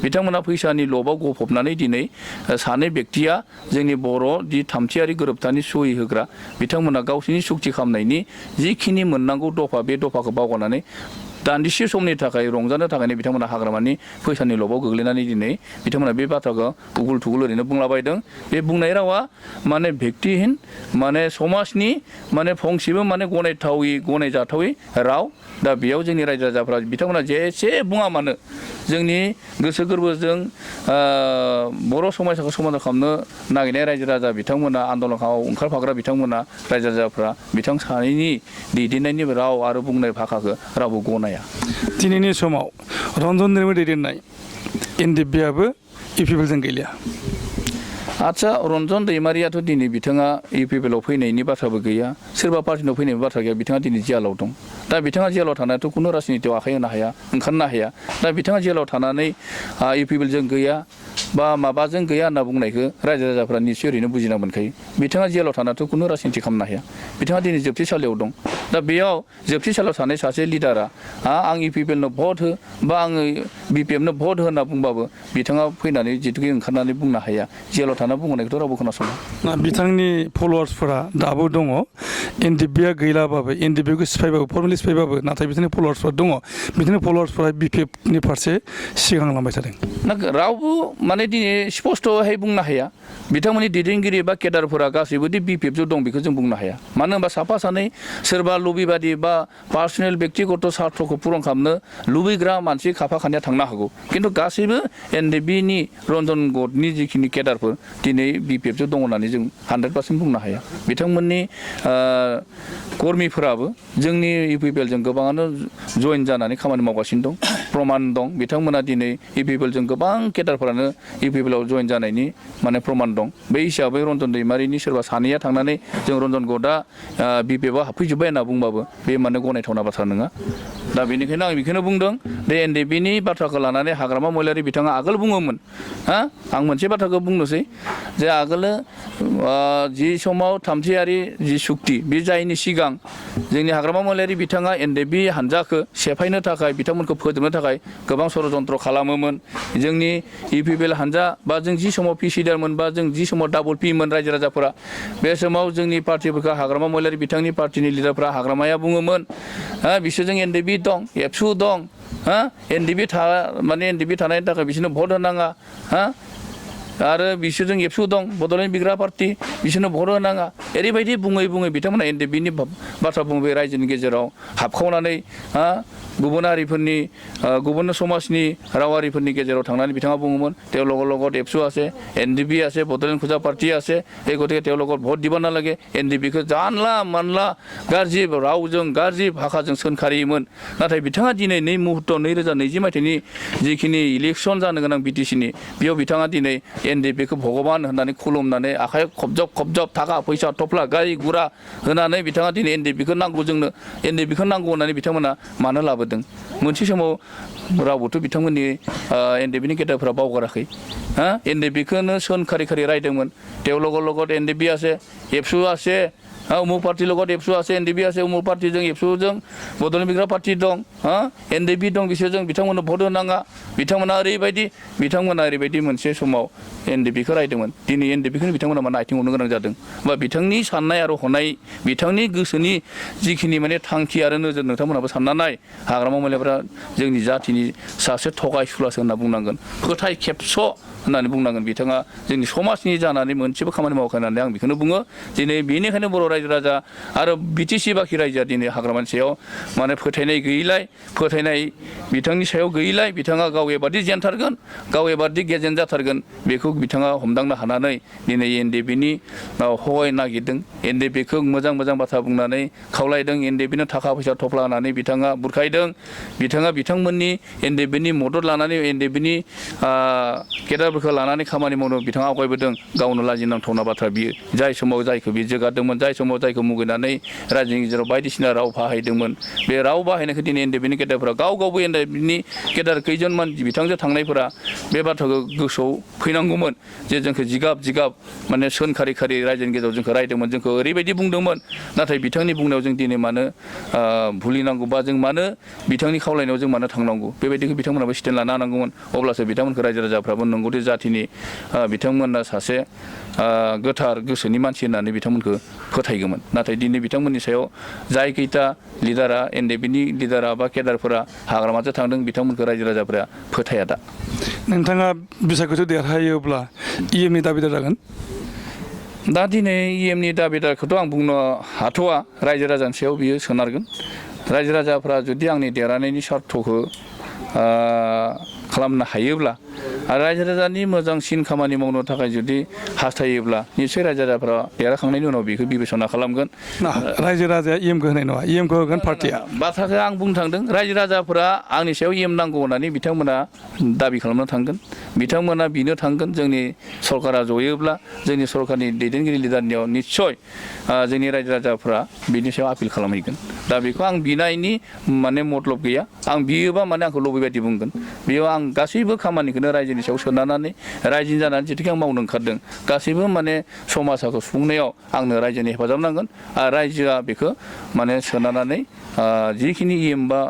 बिथांमोना फैसानि लबाव गफबनानै दिनै सानै बेक्तिया जोंनि बर' जि थामथियारि गोरोबथानि सहि होग्रा बिथांमोना गावसोरनि सुक्ति खालामनायनि जिखिनि मोननांगौ दफा बे दफाखौ बावगारनानै दान्दिसे समनि थाखाय रंजानो थाखायनो बिथांमोना हाग्रामानि फैसानि लबाव गोग्लैनानै दिनै बिथांमोना बे बाथ्राखौ उगुल थुगुल ओरैनो बुंलाबायदों बे बुंनाय रावा माने भेक्तिहीन माने समाजनि माने फंसेबो माने गनायजाथावै राव दा बेयाव जोंनि रायजो राजाफ्रा बिथांमोना जेसे बुङा मानो जोंनि गोसो गोरबोजों बर' समाजखौ समाधान खालामनो नागिरनाय रायजो राजा बिथांमोना आन्दलनाव ओंखारफाग्रा बिथांमोना रायजो राजाफ्रा बिथां सानैनि दैदेननायनि राव आरो बुंनाय भाषाखौ रावबो गनाया। दिनैनि समाव रन्जन दैमारि दैदेननाय एनडिएफबिआबो इउपिपिएलजों गैलिया। आदसा रन्जन दैमारियाथ' दिनै बिथाङा इउपिपिएलआव फैनायनि बाथ्राबो गैया सोरबा पार्टिनाव फैनायनि बाथ्रा गैया बिथाङा दिनै जेलाव दं दा बिथाङा जेलाव थानायाथ' खुनु राजनितियाव आखाइ होनो हाया ओंखारनो हाया दा बिथाङा जेलाव थानानै इउपिपिएलजों गैया बा माबाजों गैया होनना बुंनायखौ रायजो राजाफ्रा निस्सय ओरैनो बुजिना मोनखायो बिथाङा जेलाव थानायाथ' खुनु राजनिति खालामनो हाया बिथाङा दिनै जोबथेसालियाव दं दा बेयाव जोबथेसालियाव थानाय सासे लिडारा आं इउपिपिएलनो भट हो बा आङो बिपिएफनो भट हो होनना बुंबाबो बिथाङा फैनानै जिथुखि ओंखारनानै बुंनो हाया जेलाव थाना बुंनायखौथ' रावबो खोनासङा। बिथांनि फल'वार्सफोरा दाबो दङ एनडिएफबिआ गैलाबाबो एनडिएफबिखौ सिफायबाबो फर्मेलि सिफायबाबो नाथाय बिथांनि फल'वार्सफोरा दङ बिथांनि फल'वार्सफोरा बिपिएफनि फारसे सिगांलांबाय थादों। रावबो माने दिनै स्पस्त'हाय बुंनो हाया बिथांमोननि दैदेनगिरि बा केडारफोरा गासैबोदि बिपिएफजों दं बेखौ जों बुंनो हाया मानो होनबा साफा सानै सोरबा लुबैबादि बा पार्सनेल बेक्तिगत सार्थखौ पुरन खालामनो लुबैग्रा मानसि खाफा खानैया थांनो हागौ खिन्थु गासैबो एनडिएफबिनि रन्जन गदनि जिखिनि केडारफोर दिनै बिपिएफजों दङ होननानै जों 100% बुंनो हाया बिथांमोननि कर्मिफोराबो जोंनि इउपिपिएलजों गोबाङानो जइन जानानै खामानि मावगासिनो दं प्रमान दं बिथांमोना दिनै इउपिपिएलजों गोबां केडारफोरानो इउपिपिएलआव जइन जानायनि माने प्रमान दं बे हिसाबै रन्जन दैमारिनि सोरबा सानैया थांनानै जों रन्जन गदआ बिपिएफआव हाबफैजोब्बाय होनना बुंबाबो बे माने गनायथावना बाथ्रा नङा दा बेनिखायनो आं बेखौनो बुंदों बे एनडिएफबिनि बाथ्राखौ लानानै हाग्रामा महिलारि बिथाङा आगोल बुङोमोन आं मोनसे बाथ्राखौ बुंनोसै जे आगोलो जि समाव थामथियारि जि सुक्ति बे जायैनि सिगां जोंनि हाग्रामा महिलारि बिथाङा एनडिएफबि हान्जाखौ सेफायनो थाखाय बिथांमोनखौ फोजोबनो थाखाय गोबां षड़यन्त्र खालामोमोन जोंनि इउपिपिएल हानजा बा जों जि समाव पिसिदारमोन बा जों जि समाव डाबल पिमोन रायजो राजाफोरा बे समाव जोंनि पार्टिफोरखौ हाग्रामा महिलारि बिथांनि पार्टिनि लिडारफ्रा हाग्रामाया बुङोमोन बिसोरजों एनडिबि दं एबसु दं एनडिबि माने एनडिबि थानायनि थाखाय बिसोरनो भट होनाङा आरो बिसोरजों एबसु दं बड'लेण्ड बिग्रा पार्टि बिसोरनो भट होनाङा ओरैबायदि बुङै बुङै बिथांमोना एनडिबिनि बाथ्रा बुंबाय रायजोनि गेजेराव हाबखावनानै गुबुन हारिफोरनि गुबुन समाजनि रावारिफोरनि गेजेराव थांनानै बिथाङा बुङोमोन তেওঁলোকৰ লগত एबसु আছে एनडिबि আছে बड'लेण्ड खुजा पार्टी আছে এই গতিকে তেওঁলোকৰ ভোট দিব নালাগে এনডিবিखौ जानला मानला गाज्रि रावजों गाज्रि भाषाजों सोंखारियोमोन नाथाय बिथाङा दिनै नै मुहुर्तआव 2020 मायथाइनि जिखिनि इलेक्सन जानो गोनां बिटिसिनि बेयाव बिथाङा दिनै एनडिबिखौ भगबान होननानै खुलुमनानै आखाइ खबजब थाखा फैसा थफ्ला गारि गुरा होनानै बिथाङा दिनै एनडिबिखौ नांगौ जोंनो एनडिबिखौ नांगौ होननानै बिथांमोना मानो लाबोदों मोनसे समाव रावबोथ' बिथांमोननि एनडिबिनि गेदेरफ्रा बावगाराखै एनडिबिखौनो सोनखारि रायदोंमोन তেওঁলোকৰ লগত एनडिबि আছে एबसु আছে उमुक पार्टी লগত एबसु আছে एनडिबि আছে उमुक पार्टीजों एबसुजों बड'लेण्ड बिग्रा पार्टी दं एनडिबि दं बिसोरजों बिथांमोननो भट होनाङा बिथांमोना ओरैबायदि मोनसे समाव एनडिबिखौ रायदोंमोन दिनै एनडिबिखौनो बिथांमोना माने आथिं हमनो गोनां जादों बा बिथांनि साननाय आरो हनाय बिथांनि गोसोनि जिखिनि माने थांखि आरो नोजोर नोंथांमोनाबो सानना नाय हाग्रामा महिलाफोरा जोंनि जाथिनि सासे थगायसुलासो होनना बुंनांगोन फोथाय खेबस' होननानै बुंनांगोन बिथाङा जोंनि समाजनि जानानै मोनसेबो खामानि मावाखै होननानै आं बेखौनो बुङो दिनै बेनिखायनो बर' रायजो राजा आरो बिटिसि बाखि रायजोआ दिनै हाग्रामानि सायाव माने फोथायनाय गैयैलाय फोथायनाय बिथांनि सायाव गैयैलाय बिथाङा गाव एबादि जेनथारगोन गाव एबादि गेजेन जाथारगोन बेखौ बिथाङा हमदांनो हानानै दिनै एनडिबिनि हय नागिरदों एनडिबिखौ मोजां बाथ्रा बुंनानै खावलायदों एनडिबिनो थाखा फैसा थफ्ला होनानै बिथाङा बुरखायदों बिथाङा बिथांमोननि एनडिबिनि मदद लानानै एनडिबिनि केडारफोरखौ लानानै खामानि मावनो बिथाङा आवगायबोदों गावनो लाजिनांथावना बाथ्रा बियो जाय समाव जायखौ बियो जोगारदोंमोन जाय समाव जायखौ मुगैनानै रायजोनि गेजेराव बायदिसिना राव बाहायदोंमोन बे राव बाहायनायखौ दिनै एनडिबिनि केडारफोरा गावबो एनडिबिनि केडार खैजोन बिथांजों थांनायफोरा बे बाथ्राखौ गोसोआव फैनांगौमोन जे जोंखौ जिगाब माने सोनखारि रायजोनि गेजेराव जोंखौ रायदोंमोन जोंखौ ओरैबायदि बुंदोंमोन नाथाय बिथांनि बुंनायाव जों दिनै मानो भुलिनांगौ बा जों मानो बिथांनि खावलायनायाव जों मानो थांनांगौ बेबायदिखौ बिथांमोनाबो स्टेन्ड लानो हानांगौमोन अब्लासो बिथांमोनखौ रायजो राजाफ्राबो नंगौदि जाथिनि बिथांमोना सासे गोथार गोसोनि मानसि होननानै बिथांमोनखौ फोथायगौमोन नाथाय दिनै बिथांमोननि सायाव जाय खैथा लिडारा एनडिबिनि लिडारा बा केडारफोरा हाग्रामाजों थांदों बिथांमोनखौ रायजो राजाफोरा फोथाया दा नोंथाङा बिसायख'थि देरहायोब्ला इएमनि दाबिदार जागोन दा दिनै इएमनि दाबिदारखौथ' आं बुंनो हाथ'वा रायजो राजानि सायाव बियो सोनारगोन रायजो राजाफ्रा जुदि आंनि देरहानायनि सार्थखौ खालामनो हायोब्ला आरो रायजो राजानि मोजांसिन खामानि मावनो थाखाय जुदि हास्थायोब्ला निसय रायजो राजाफ्रा देरहाखांनायनि उनाव बेखौ बिबेसना खालामगोन रायजो राजाया इएमखौ होनाय नङा इएमखौ होगोन पार्टिया बाथ्राखौ आं बुंनो थांदों रायजो राजाफोरा आंनि सायाव इएम नांगौ होननानै बिथांमोना दाबि खालामनो थांगोन बिथांमोना बिनो थांगोन जोंनि सरकारा जयोब्ला जोंनि सरकारनि दैदेनगिरि लिडारनियाव निस्सय जोंनि रायजो राजाफ्रा बिनि सायाव आपिल खालामहैगोन दा बेखौ आं बिनायनि माने मतलब गैया आं बियोबा माने आंखौ लुबैबायदि बुंगोन बेयाव आं गासैबो खामानिखौनो रायजोनि सायाव सोनारनानै रायजोनि जानानै जिथुखे आं मावनो ओंखारदों गासैबो माने समाजखौ सुफुंनायाव आंनो रायजोनि हेफाजाब नांगोन आरो रायजोआ बेखौ माने सोनारनानै जिखिनि इएम बा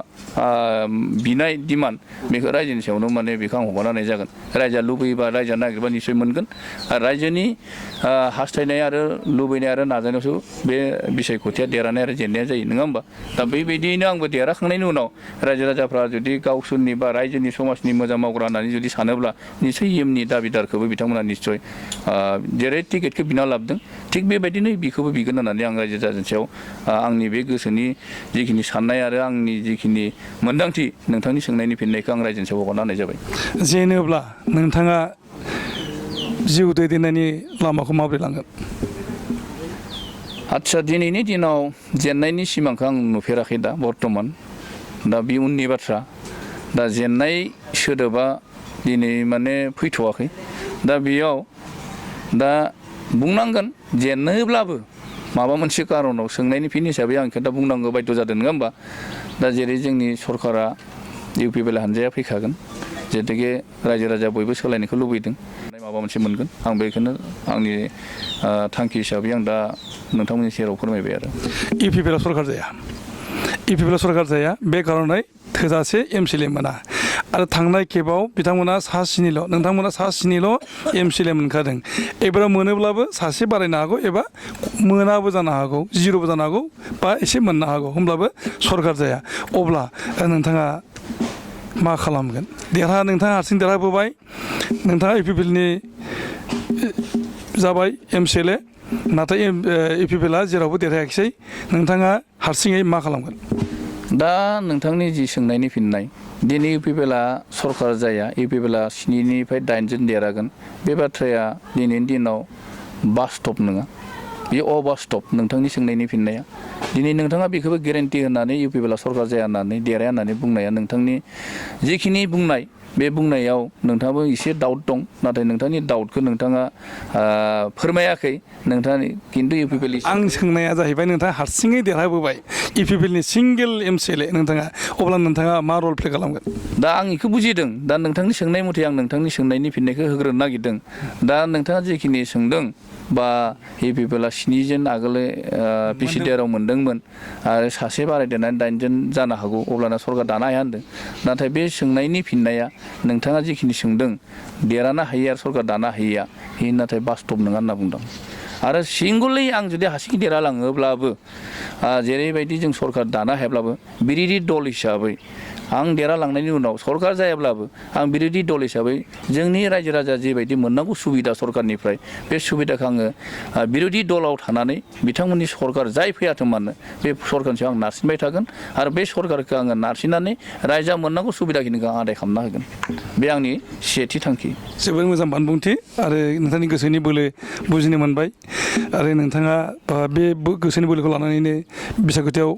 बिनाय डिमान्ड बेखौ रायजोनि सायावनो माने बेखौ आं हगारना होनाय जागोन रायजोआ लुबैयोबा रायजोआ नागिरबा निस्सय मोनगोन आरो रायजोनि हास्थायनाय आरो लुबैनाय आरो नाजानायावसो बे बिसायख'थिया देरहानाय आरो जेननाया जायो नङा होमबा दा बेबायदियैनो आंबो देरहाखांनायनि उनाव रायजो राजाफ्रा जुदि गावसोरनि बा रायजोनि समाजनि मोजां मावग्रा होननानै जुदि सानोब्ला निस्सय इएमनि दाबिदारखौबो बिथांमोना निस्सय जेरै टिकेटखौ बिना लाबोदों थिग बेबायदिनो बिखौबो बिगोन होननानै आं रायजो राजानि सायाव आंनि बे गोसोनि जिखिनि साननाय आरो आंनि जिखिनि मोन्दांथि नोंथांनि सोंनायनि फिननायखौ आं रायजोनि सायाव हगारना होनाय जाबाय जेनोब्ला नोंथाङा जिउ दैदेननायनि लामाखौ माबोरै लांगोन आदसा दिनैनि दिनाव जेननायनि सिमांखौ आं नुफेराखै दा बर्थमान दा बे उननि बाथ्रा दा जेननाय सोदोबा दिनै माने फैथ'वाखै दा बेयाव दा बुंनांगोन जेननोब्लाबो माबा मोनसे कारनाव सोंनायनि फिन हिसाबै आं खोथा बुंनांगौ बायद' जादों नङा होमबा दा जेरै जोंनि सरकारा इउपिपिएल हानजाया फैखागोन जेतुके रायजो राजा बयबो सोलायनायखौ लुबैदों माबा मोनसे मोनगोन आं बेखौनो आंनि थांखि हिसाबै आं दा नोंथांमोननि सेराव फोरमायबाय आरो इउपिपिएल सरकार जाया बे कारनै थोजासे एमसिएलए मोना आरो थांनाय खेबाव बिथांमोना सा स्निल' नोंथांमोना सा स्निल' एमसिएलए मोनखादों एबाराव मोनोब्लाबो सासे बारायनो हागौ एबा मोनाबो जानो हागौ जिर'बो जानो हागौ बा एसे मोननो हागौ होमब्लाबो सरकार जाया अब्ला नोंथाङा मा खालामगोन नोंथाङा हारसिं देरहाबोबाय नोंथाङा इउपिपिएलनि जाबाय एमसिएलए नाथाय इउपिपिएलआ जेरावबो देरहायाखिसै नोंथाङा हारसिङै मा खालामगोन दा नोंथांनि जि सोंनायनि फिननाय दिनै इउपिपिएलआ सरकार जाया इउपिपिएलआ 7निफ्राय 8 जन देरहागोन बे बाथ्राया दिनैनि दिनाव बास्तब नङा बे अबास्तब नोंथांनि सोंनायनि फिननाया दिनै नोंथाङा बेखौबो गेरेन्टि होनानै इउपिपिएलआ सरकार जाया होननानै देरहाया होननानै बुंनाया नोंथांनि जिखिनि बुंनाय बे बुंनायाव नोंथाङाबो एसे डाउट दं नाथाय नोंथांनि डाउटखौ नोंथाङा फोरमायाखै नोंथांनि खिन्थु इउपिपिएल आं सोंनाया जाहैबाय नोंथाङा हारसिङै देरहाबोबाय इउपिपिएलनि सिंगेल एमसिएलए नोंथाङा अब्ला नोंथाङा मा रल प्ले खालामगोन दा आं बेखौ बुजिदों दा नोंथांनि सोंनाय मथे आं नोंथांनि सोंनायनि फिननायखौ होग्रोनो नागिरदों दा नोंथाङा जिखिनि सोंदों बा इउपिपिएलआ 7 जन आगोलो पिसिडिआरआव मोनदोंमोन आरो सासे बारायदेरनानै 8 जन जानो हागौ अब्लाना सरकार दानो हाया होनदों नाथाय बे सोंनायनि फिननाया नोंथाङा जिखिनि सोंदों देरहानो हायो आरो सरकार दानो हायैया बे नाथाय बास्तब नङा होनना बुंदों आरो सिंगलै आं जुदि हारसिं देरहालाङोब्लाबो जेरैबायदि जों सरकार दानो हायाब्लाबो बिरोधि दल हिसाबै आं देरहालांनायनि उनाव सरकार जायाब्लाबो आं बिरोधि दल हिसाबै जोंनि रायजो राजा जिबायदि मोननांगौ सुबिदा सरकारनिफ्राय बे सुबिदाखौ आङो बिरोधि दलाव थानानै बिथांमोननि सरकार जाय फैयाथों मानो बे सरकारनि सायाव आं नारसिनबाय थागोन आरो बे सरकारखौ आङो नारसिननानै रायजोआ मोननांगौ सुबिदाखिनिखौ आं आदाय खालामना होगोन बे आंनि सेथि थांखि जोबोर मोजां बानबुंथि आरो नोंथांनि गोसोनि बोलो बुजिनो मोनबाय आरो नोंथाङा बे गोसोनि बोलोखौ लानानैनो बिसायख'थियाव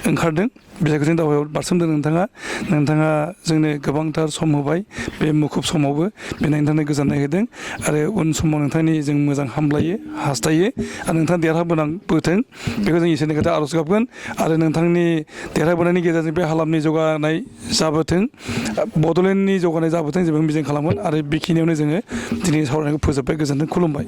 ओंखारदों बिसायख'थिनि दावहायाव बारसोमदों नोंथाङा जोंनो गोबांथार सम होबाय बे मुखुब समावबो बेनि नोंथांनो गोजोननाय होदों आरो उन समाव नोंथांनि जों मोजां हामलायो हास्थायो आरो नोंथाङा देरहाबोथों बेखौ जों इसोरनि खोथा आर'ज गाबगोन आरो नोंथांनि देरहाबोनायनि गेजेरजों बे हालामनि जौगानाय जाबोथों बड'लेण्डनि जौगानाय जाबोथों जों मिजिं खालामगोन आरो बेखिनियावनो जोङो दिनै सावरायनायखौ फोजोबबाय गोजोनथों खुलुमबाय